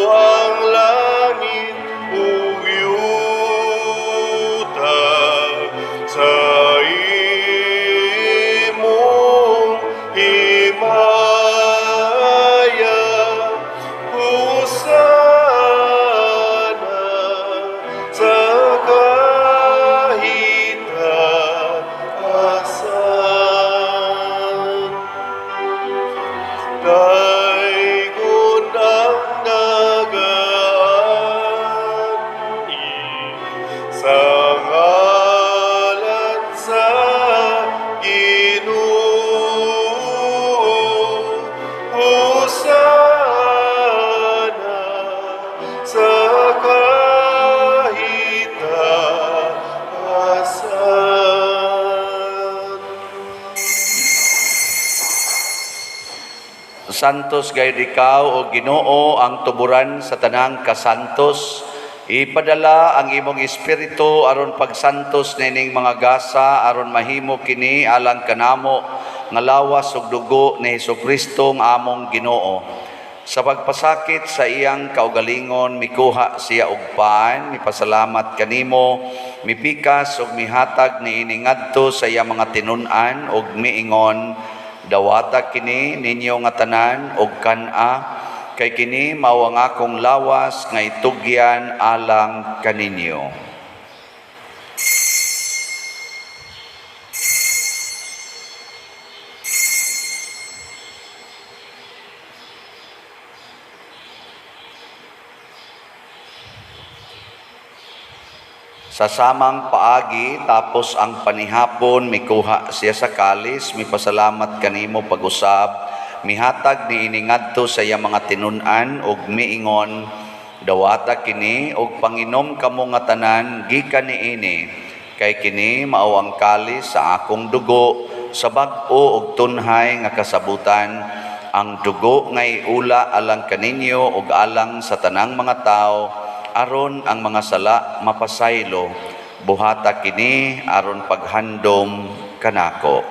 ang langit ug yuta sa imong himaya. Hosana sa kahitasan. Daygon ang nagaani sa ngalan sa Ginoo. Hosana sa kahitasan. Santos gayud ikaw o Ginoo ang tuburan sa tanang kasantos. Ipadala ang imong espiritu aron pagsantos nining mga gasa, aron mahimo kini alang kanamo nga lawas ug dugo ni Hesukristo nga among Ginoo. Sa pagpasakit sa iyang kaugalingon, mikuha siya og pan, mipasalamat kanimo, mipikas ug mihatag niini ngadto sa iyang mga tinun-an ug miingon, dawata kini ninyo nga tanan og kan-a, kay kini mao ang akong lawas nga itugyan alang kaninyo. Sa samang paagi, tapos ang panihapon, mikuha siya sa kalis, mipasalamat kanimo pag-usab, mihatag niini ngadto sa iyang mga tinun-an ug miingon, dawata kini ug panginom kamo nga tanan gikan niini, kay kini mao ang kalis sa akong dugo, sa bag-o ug tunhay nga kasabutan, ang dugo nga iula alang kaninyo ug alang sa tanang mga tawo, aron ang mga sala mapasaylo, buhata kini aron paghandom kanako.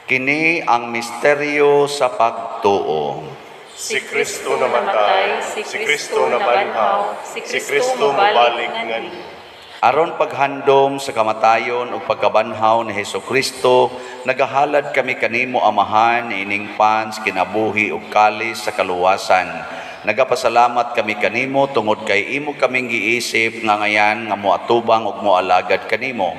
Kini ang misteryo sa pagtuo. Si Kristo namatay, si Kristo nabanhaw, si Kristo mobalik nganhi. Aron paghandom sa kamatayon ug pagkabanhaw ni Hesukristo, nagahalad kami kanimo Amahan ining pans kinabuhi ug kalis sa kaluwasan. Nagapasalamat kami kanimo tungod kay imo kaming giisip nga ngayan nga moatubang ug moalagad kanimo.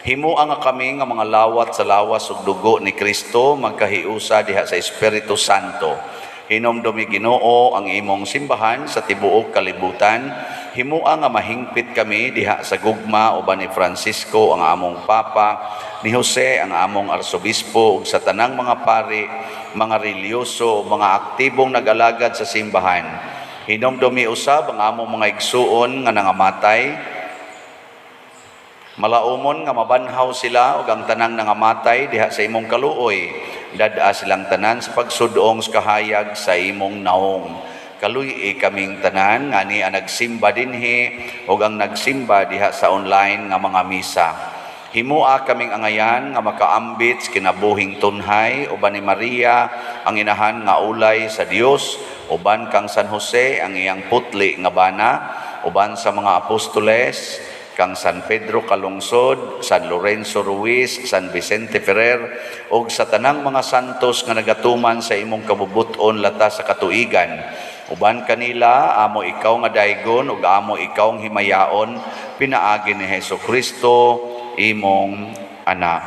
Himoa nga kami nga mga lawat sa lawas ug dugo ni Kristo magkahiusa diha sa Espiritu Santo. Hinomdumi Ginoo ang imong simbahan sa tibuok kalibutan. Himua nga mahingpit kami diha sa gugma uban ni Francisco ang among Papa, ni Jose ang among Arsobispo, ug sa tanang mga pari, mga relihiyoso, mga aktibong nag-alagad sa simbahan. Hinumdumi usab ang among mga igsuon nga nangamatay. Malaumon nga mabanhaw sila ug ang tanang nangamatay diha sa imong kaluoy. Dad-a silang tanan sa pagsudong sa kahayag sa imong naong. Kaluy-i kaming tanan nga ni ang nagsimba dinhi ug ang nagsimba diha sa online nga mga misa. Himua kaming angayan nga makaambit sa kinabuhing tunhay uban ni Maria ang inahan nga ulay sa Dios, uban kang San Jose ang iyang putli nga bana, uban sa mga apostoles kang San Pedro Calungsod, San Lorenzo Ruiz, San Vicente Ferrer, ug sa tanang mga santos nga nagatuman sa imong kabubuton lata sa katuigan. Uban kanila, amo ikaw nga daygon ug amo ikaw ang himayaon, pinaagi ni Hesus Kristo, imong anak.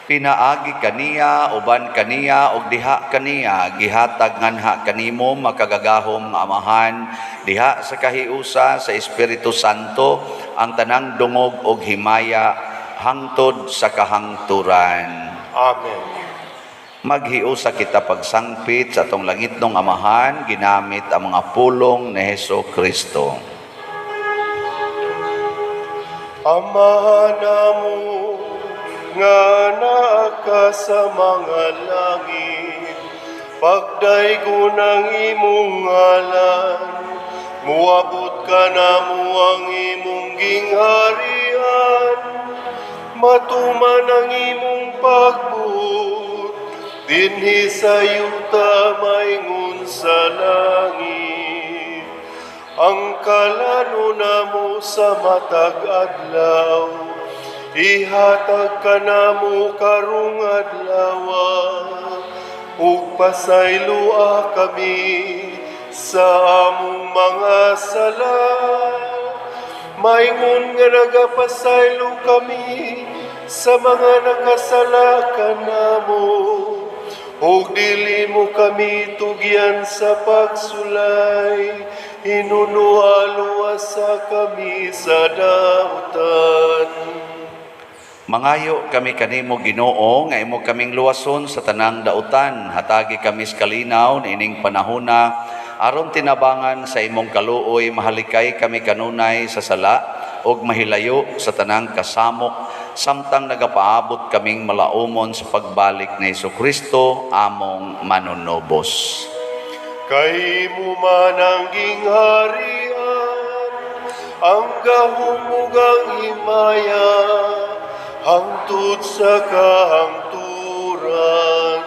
Pinaagi kaniya, uban kaniya, ug diha kaniya, gihatag nganha kanimo makagagahom nga Amahan, diha sa kahiusa sa Espiritu Santo, ang tanang dungog ug himaya hangtod sa kahangturan. Amen. Maghiusa kita pagsangpit sa atong langitnong Amahan, ginamit ang mga pulong ni Hesus Kristo. Amahan namo nga naa ka sa mga langit, pagdaygon ang imong ngalan, muabot ka namo ang imong gingharian, matuman ang imong pagbuot, dinhi sa yuta maingon sa langit. Ang kalano namo sa matag adlaw, ihatag kanamo karong adlawa, ug pasayloa kami sa among mga sala, maingon nga nagapasaylo kami sa mga nakasala kanamo, ug dili mo kami tugyan sa pagsulay, hinunualuasa kami sa dautan. Mangayo kami kanimo Ginoo nga imo kaming luwason sa tanang dautan, hatagi kami sa kalinaw niining panahona aron tinabangan sa imong kaluoy, mahalikay kami kanunay sa sala ug mahilayo sa tanang kasamok samtang nagapaabot kaming malaumon sa pagbalik ni Hesukristo among manunubos. Kay mo man ang gingharian, ang gahom ug ang himaya, hangtod sa kahangturan.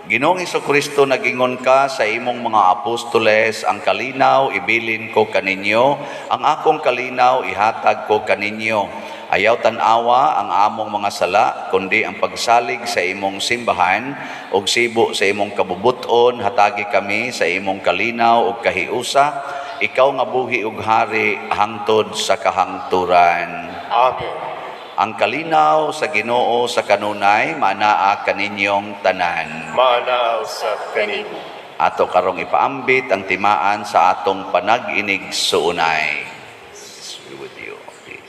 Ginoong Hesukristo, nagingon ka sa imong mga apostoles, ang kalinaw ibilin ko kaninyo, ang akong kalinaw ihatag ko kaninyo. Ayaw tan-awa ang among mga sala, kundi ang pagsalig sa imong simbahan ug sibo sa imong kabubuton, hatagi kami sa imong kalinaw ug kahiusa, ikaw nga buhi ug hari hangtod sa kahangturan. Amen. Ang kalinaw sa Ginoo sa kanunay maanaa kaninyong tanan. Maanaa usab kanimo. Ato karong ipaambit ang timaan sa atong panag-inig suunay. Peace be with you. Okay.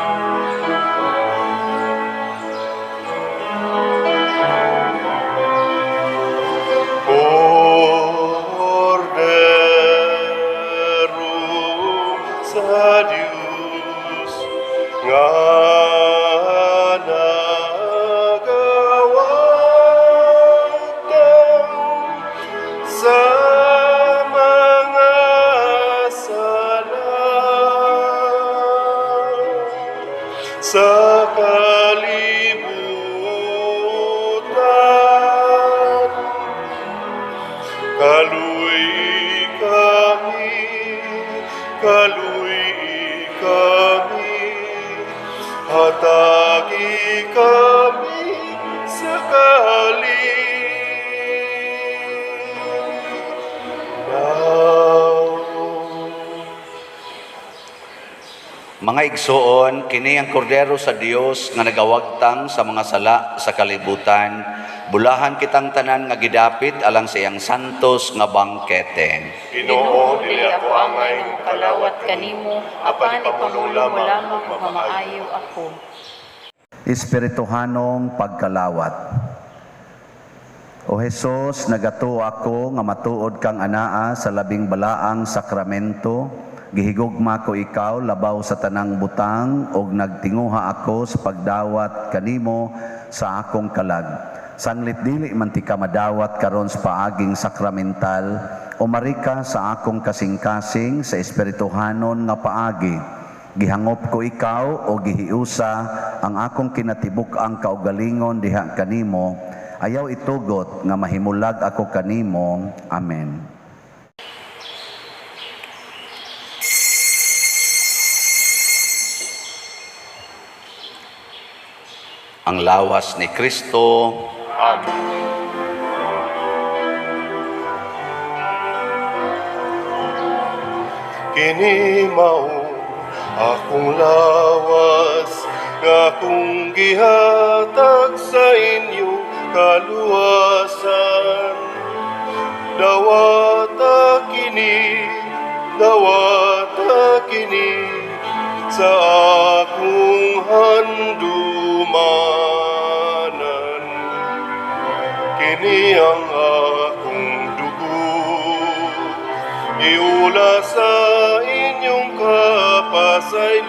Kordero sa Dios nga nagawagtang sa mga sala sa kalibutan. Kaluy kami, kaluy kami, hatagi kami sa kalinaw. Mga igsoon, kini ang kordero sa Dios nga nagawagtang sa mga sala sa kalibutan. Bulahan kitang tanan nga gidapit alang sa iyang santos nga bangkete. Ginoo, dili ako angay nga mokalawat kanimo, apan ipamulong mo lamang ug mamaayo ako. Espirituhanong pagkalawat. O Hesus, nagatuo ako nga matuod kang anaa sa labing balaang sakramento. Gihigugma ko ikaw labaw sa tanang butang ug nagtinguha ako sa pagdawat kanimo sa akong kalag. Sanglit dili man ti ka madawat karon sa paaging sakramental, umari ka sa akong kasing-kasing sa espirituhanon nga paagi. Gihangop ko ikaw o gihiusa ang akong kinatibuk-ang kaugalingon diha kanimo. Ayaw itugot nga mahimulag ako kanimo. Amen. Ang lawas ni Kristo. Amen. Kini mao akong lawas nga akong gihatag sa inyong kaluwasan. Dawata kini, dawata kini sa akong handumanan. Kini ang akong dugo, iula sa inyong kapasayloan.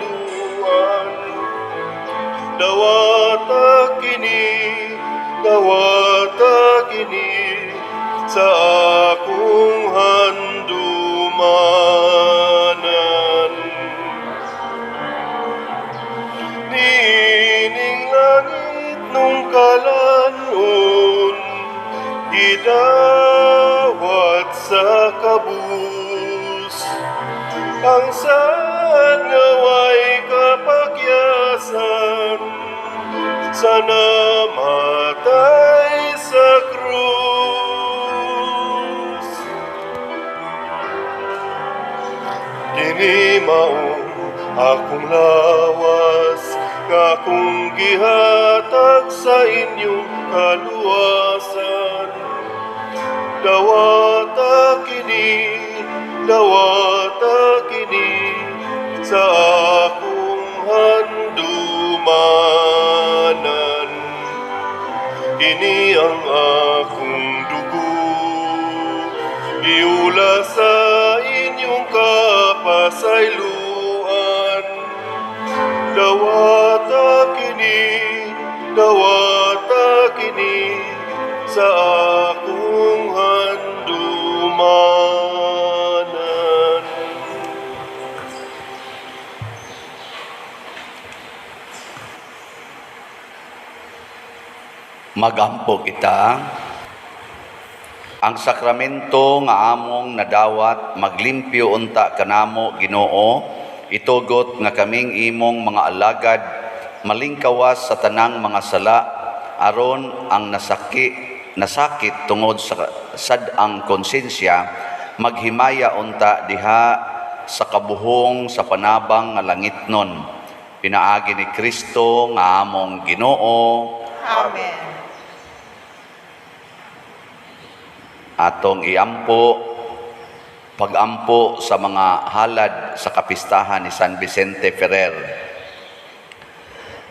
Dawata kini, dawata kini sa akong handumanan. Niining langit nung kalanon, gidawat sa kabus. Ang saad nga way kapakyasan, sa namatay sa krus. Kini mao akong lawas nga akong gihatag sa inyong kaluwasan. Dawata kini, dawata kini sa akong handumanan. Kini ang akong dugo, giula sa inyong kapasayloan. Dawata kini, dawata kini sa akong handumanan. Magampo kita. Ang sakramento nga among nadawat maglimpyo unta kanamo Ginoo, itugot nga kaming imong mga alagad malingkawas sa tanang mga sala aron ang nasakit tungod sa sad-ang konsensya maghimaya unta diha sa kabuhong sa panabang nga langitnon. Pinaagi ni Kristo nga among Ginoo. Amen. Atong iampo, pagampo sa mga halad sa kapistahan ni San Vicente Ferrer.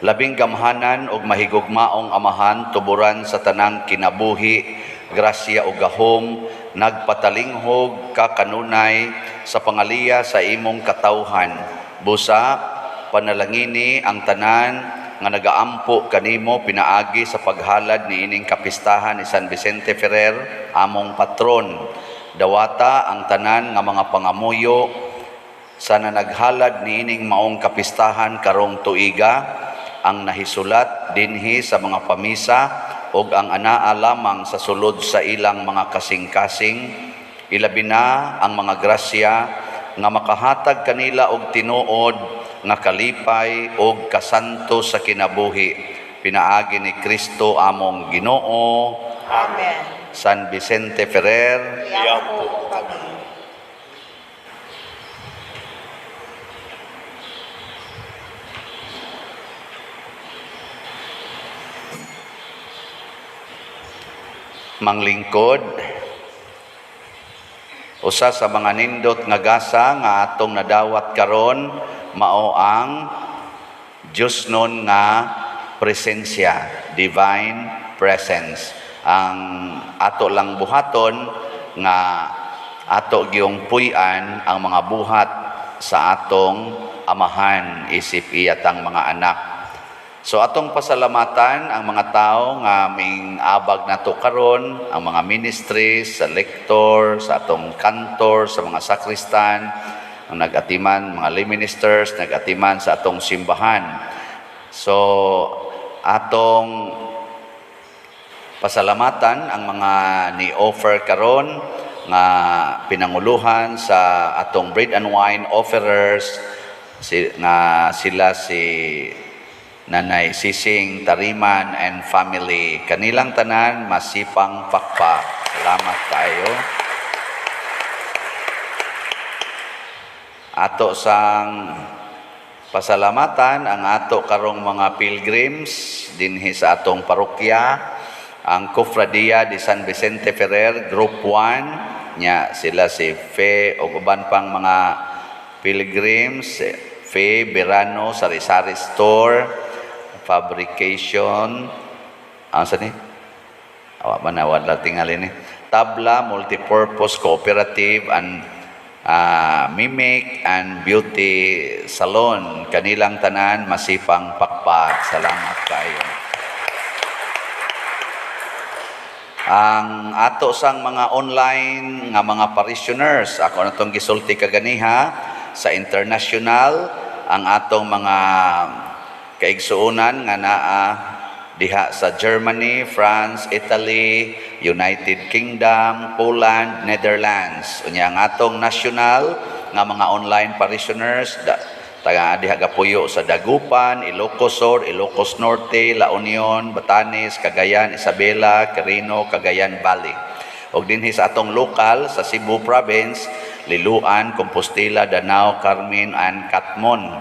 Labing gamhanan og mahigugmaong amahan, tuburan sa tanang kinabuhi, grasya og gahom, nagpatalinghog ka kanunay sa pangaliya sa imong katawhan. Busa, panalangini ang tanan nga nagaampo kanimo pinaagi sa paghalad niining kapistahan ni San Vicente Ferrer, among patron. Dawata ang tanan nga mga pangamuyo sa naghalad niining maong kapistahan karong tuiga, ang nahisulat dinhi sa mga pamisa og ang anaa lamang sa sulod sa ilang mga kasing-kasing, ilabi na ang mga grasya nga makahatag kanila og tinuod nga kalipay og kasanto sa kinabuhi. Pinaagi ni Kristo among Ginoo. Amen. San Vicente Ferrer, Iampo kami. Manglingkod. Usa sa mga nindot nga gasa nga atong nadawat karon mao ang Diyos nun nga presensya, divine presence. Ang ato lang buhaton nga ato giyong puy-an ang mga buhat sa atong amahan isip iyatang mga anak. So atong pasalamatan ang mga tao nga ming abag nato karon, ang mga ministries, sa lector, sa atong kantor, sa mga sakristan, ang nag-atiman, mga lay ministers, nag-atiman sa atong simbahan. So atong pasalamatan ang mga ni-offer karon nga pinanguluhan sa atong bread and wine offerers, nga sila si Nanay Sising Tariman and family. Kanilang tanan masipang pakpak. Salamat kayo. Ato sang pasalamatan ang ato karong mga pilgrims dinhi sa atong parokya, ang Cofradia de San Vicente Ferrer Group 1 nya sila si Fe ug uban pang mga pilgrims, Fe Verano Sari-Sari Store Fabrication, sa ni? Awa man na wala tingali ni. Tabla Multipurpose Cooperative and Mimic and Beauty Salon. Kanilang tanan masipang pakpak. Salamat kayo. Ang ato sang mga online nga mga parishioners, ako na tong gisulti kaganiha sa international, ang atong mga kaigsuonan nga naa diha sa Germany, France, Italy, United Kingdom, Poland, Netherlands. Unya ang atong national nga mga online parishioners taga diha gapuyo sa Dagupan, Ilocos Sur, Ilocos Norte, La Union, Batanes, Cagayan, Isabela, Quirino, Cagayan Valley. Og dinhi sa atong lokal sa Cebu Province, Liloan, Compostela, Danao, Carmen and Katmon.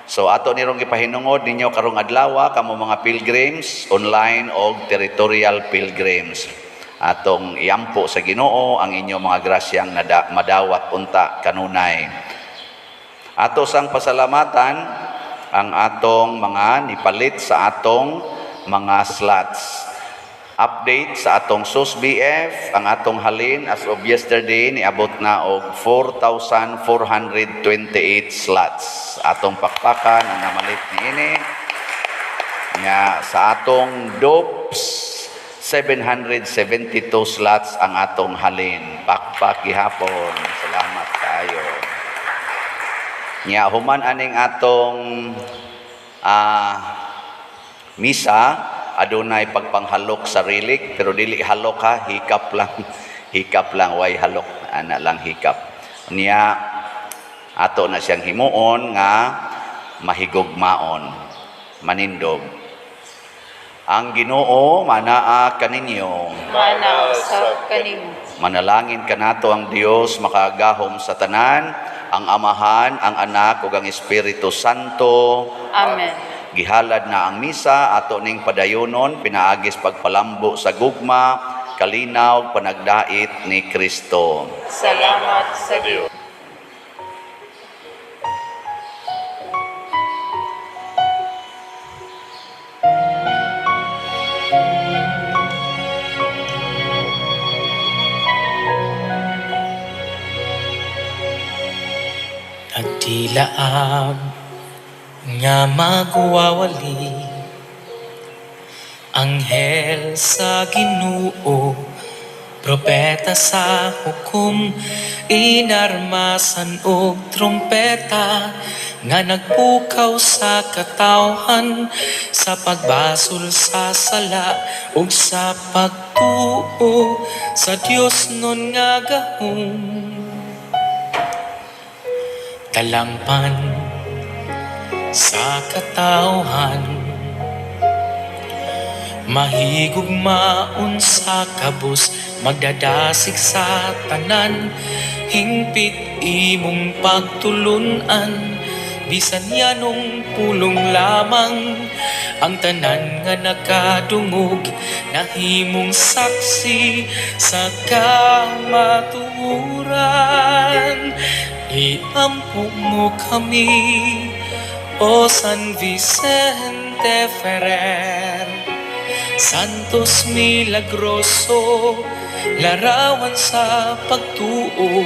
So ato nirong gipahinungod ninyo karong adlaw kamo mga pilgrims, online og territorial pilgrims. Atong iampo sa Ginoo ang inyong mga grasyang madawat unta kanunay. Ato sang pasalamatan ang atong mga nipalit sa atong mga slots. Update sa atong SOS BF, ang atong halin as of yesterday niabot na og 4,428 slots. Atong pakpakan ang namalit niini. Nya sa atong DOPS 772 slots ang atong halin. Pakpak gihapon. Salamat kayo. Nya human aning atong misa, adunay pagpanghalok sa relic, pero dili halok ha, hikap lang. Hikap lang, way halok, ana lang hikap. Nya ato na siyang himuon nga mahigugmaon, manindog. Ang Ginoo manaa kaninyo. Manaa usab kanimo. Manalangin kanato ang Dios makagahom sa tanan, ang Amahan, ang Anak ug ang Espiritu Santo. Amen. Gihalad na ang misa ato ning padayonon pinaagis pagpalambo sa gugma, kalinaw, panagdait ni Kristo. Salamat sa Dios. Nagtilaab nga magwawali, anghel sa Ginoo, propeta sa hukom, inarmasan og trumpeta nga nagpukaw sa katawhan sa pagbasol sa sala ug sa pagtuo sa Dios nun nga gahom. Talangpan sa katawhan, mahigugmaon sa kabus, magdadasig sa tanan, hingpit imong pagtulunan, bisan yanong pulong lamang, Ang tanan nga nakadungog nahimong saksi sa kamatuoran. Iampo mo kami, O San Vicente Ferrer, Santos Milagroso, larawan sa pagtuo.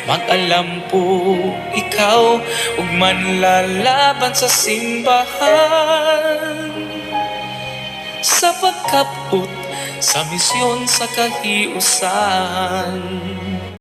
Mag-alampo ikaw ug manlalaban sa simbahan sa pagkaput sa misyon sa kahiusan.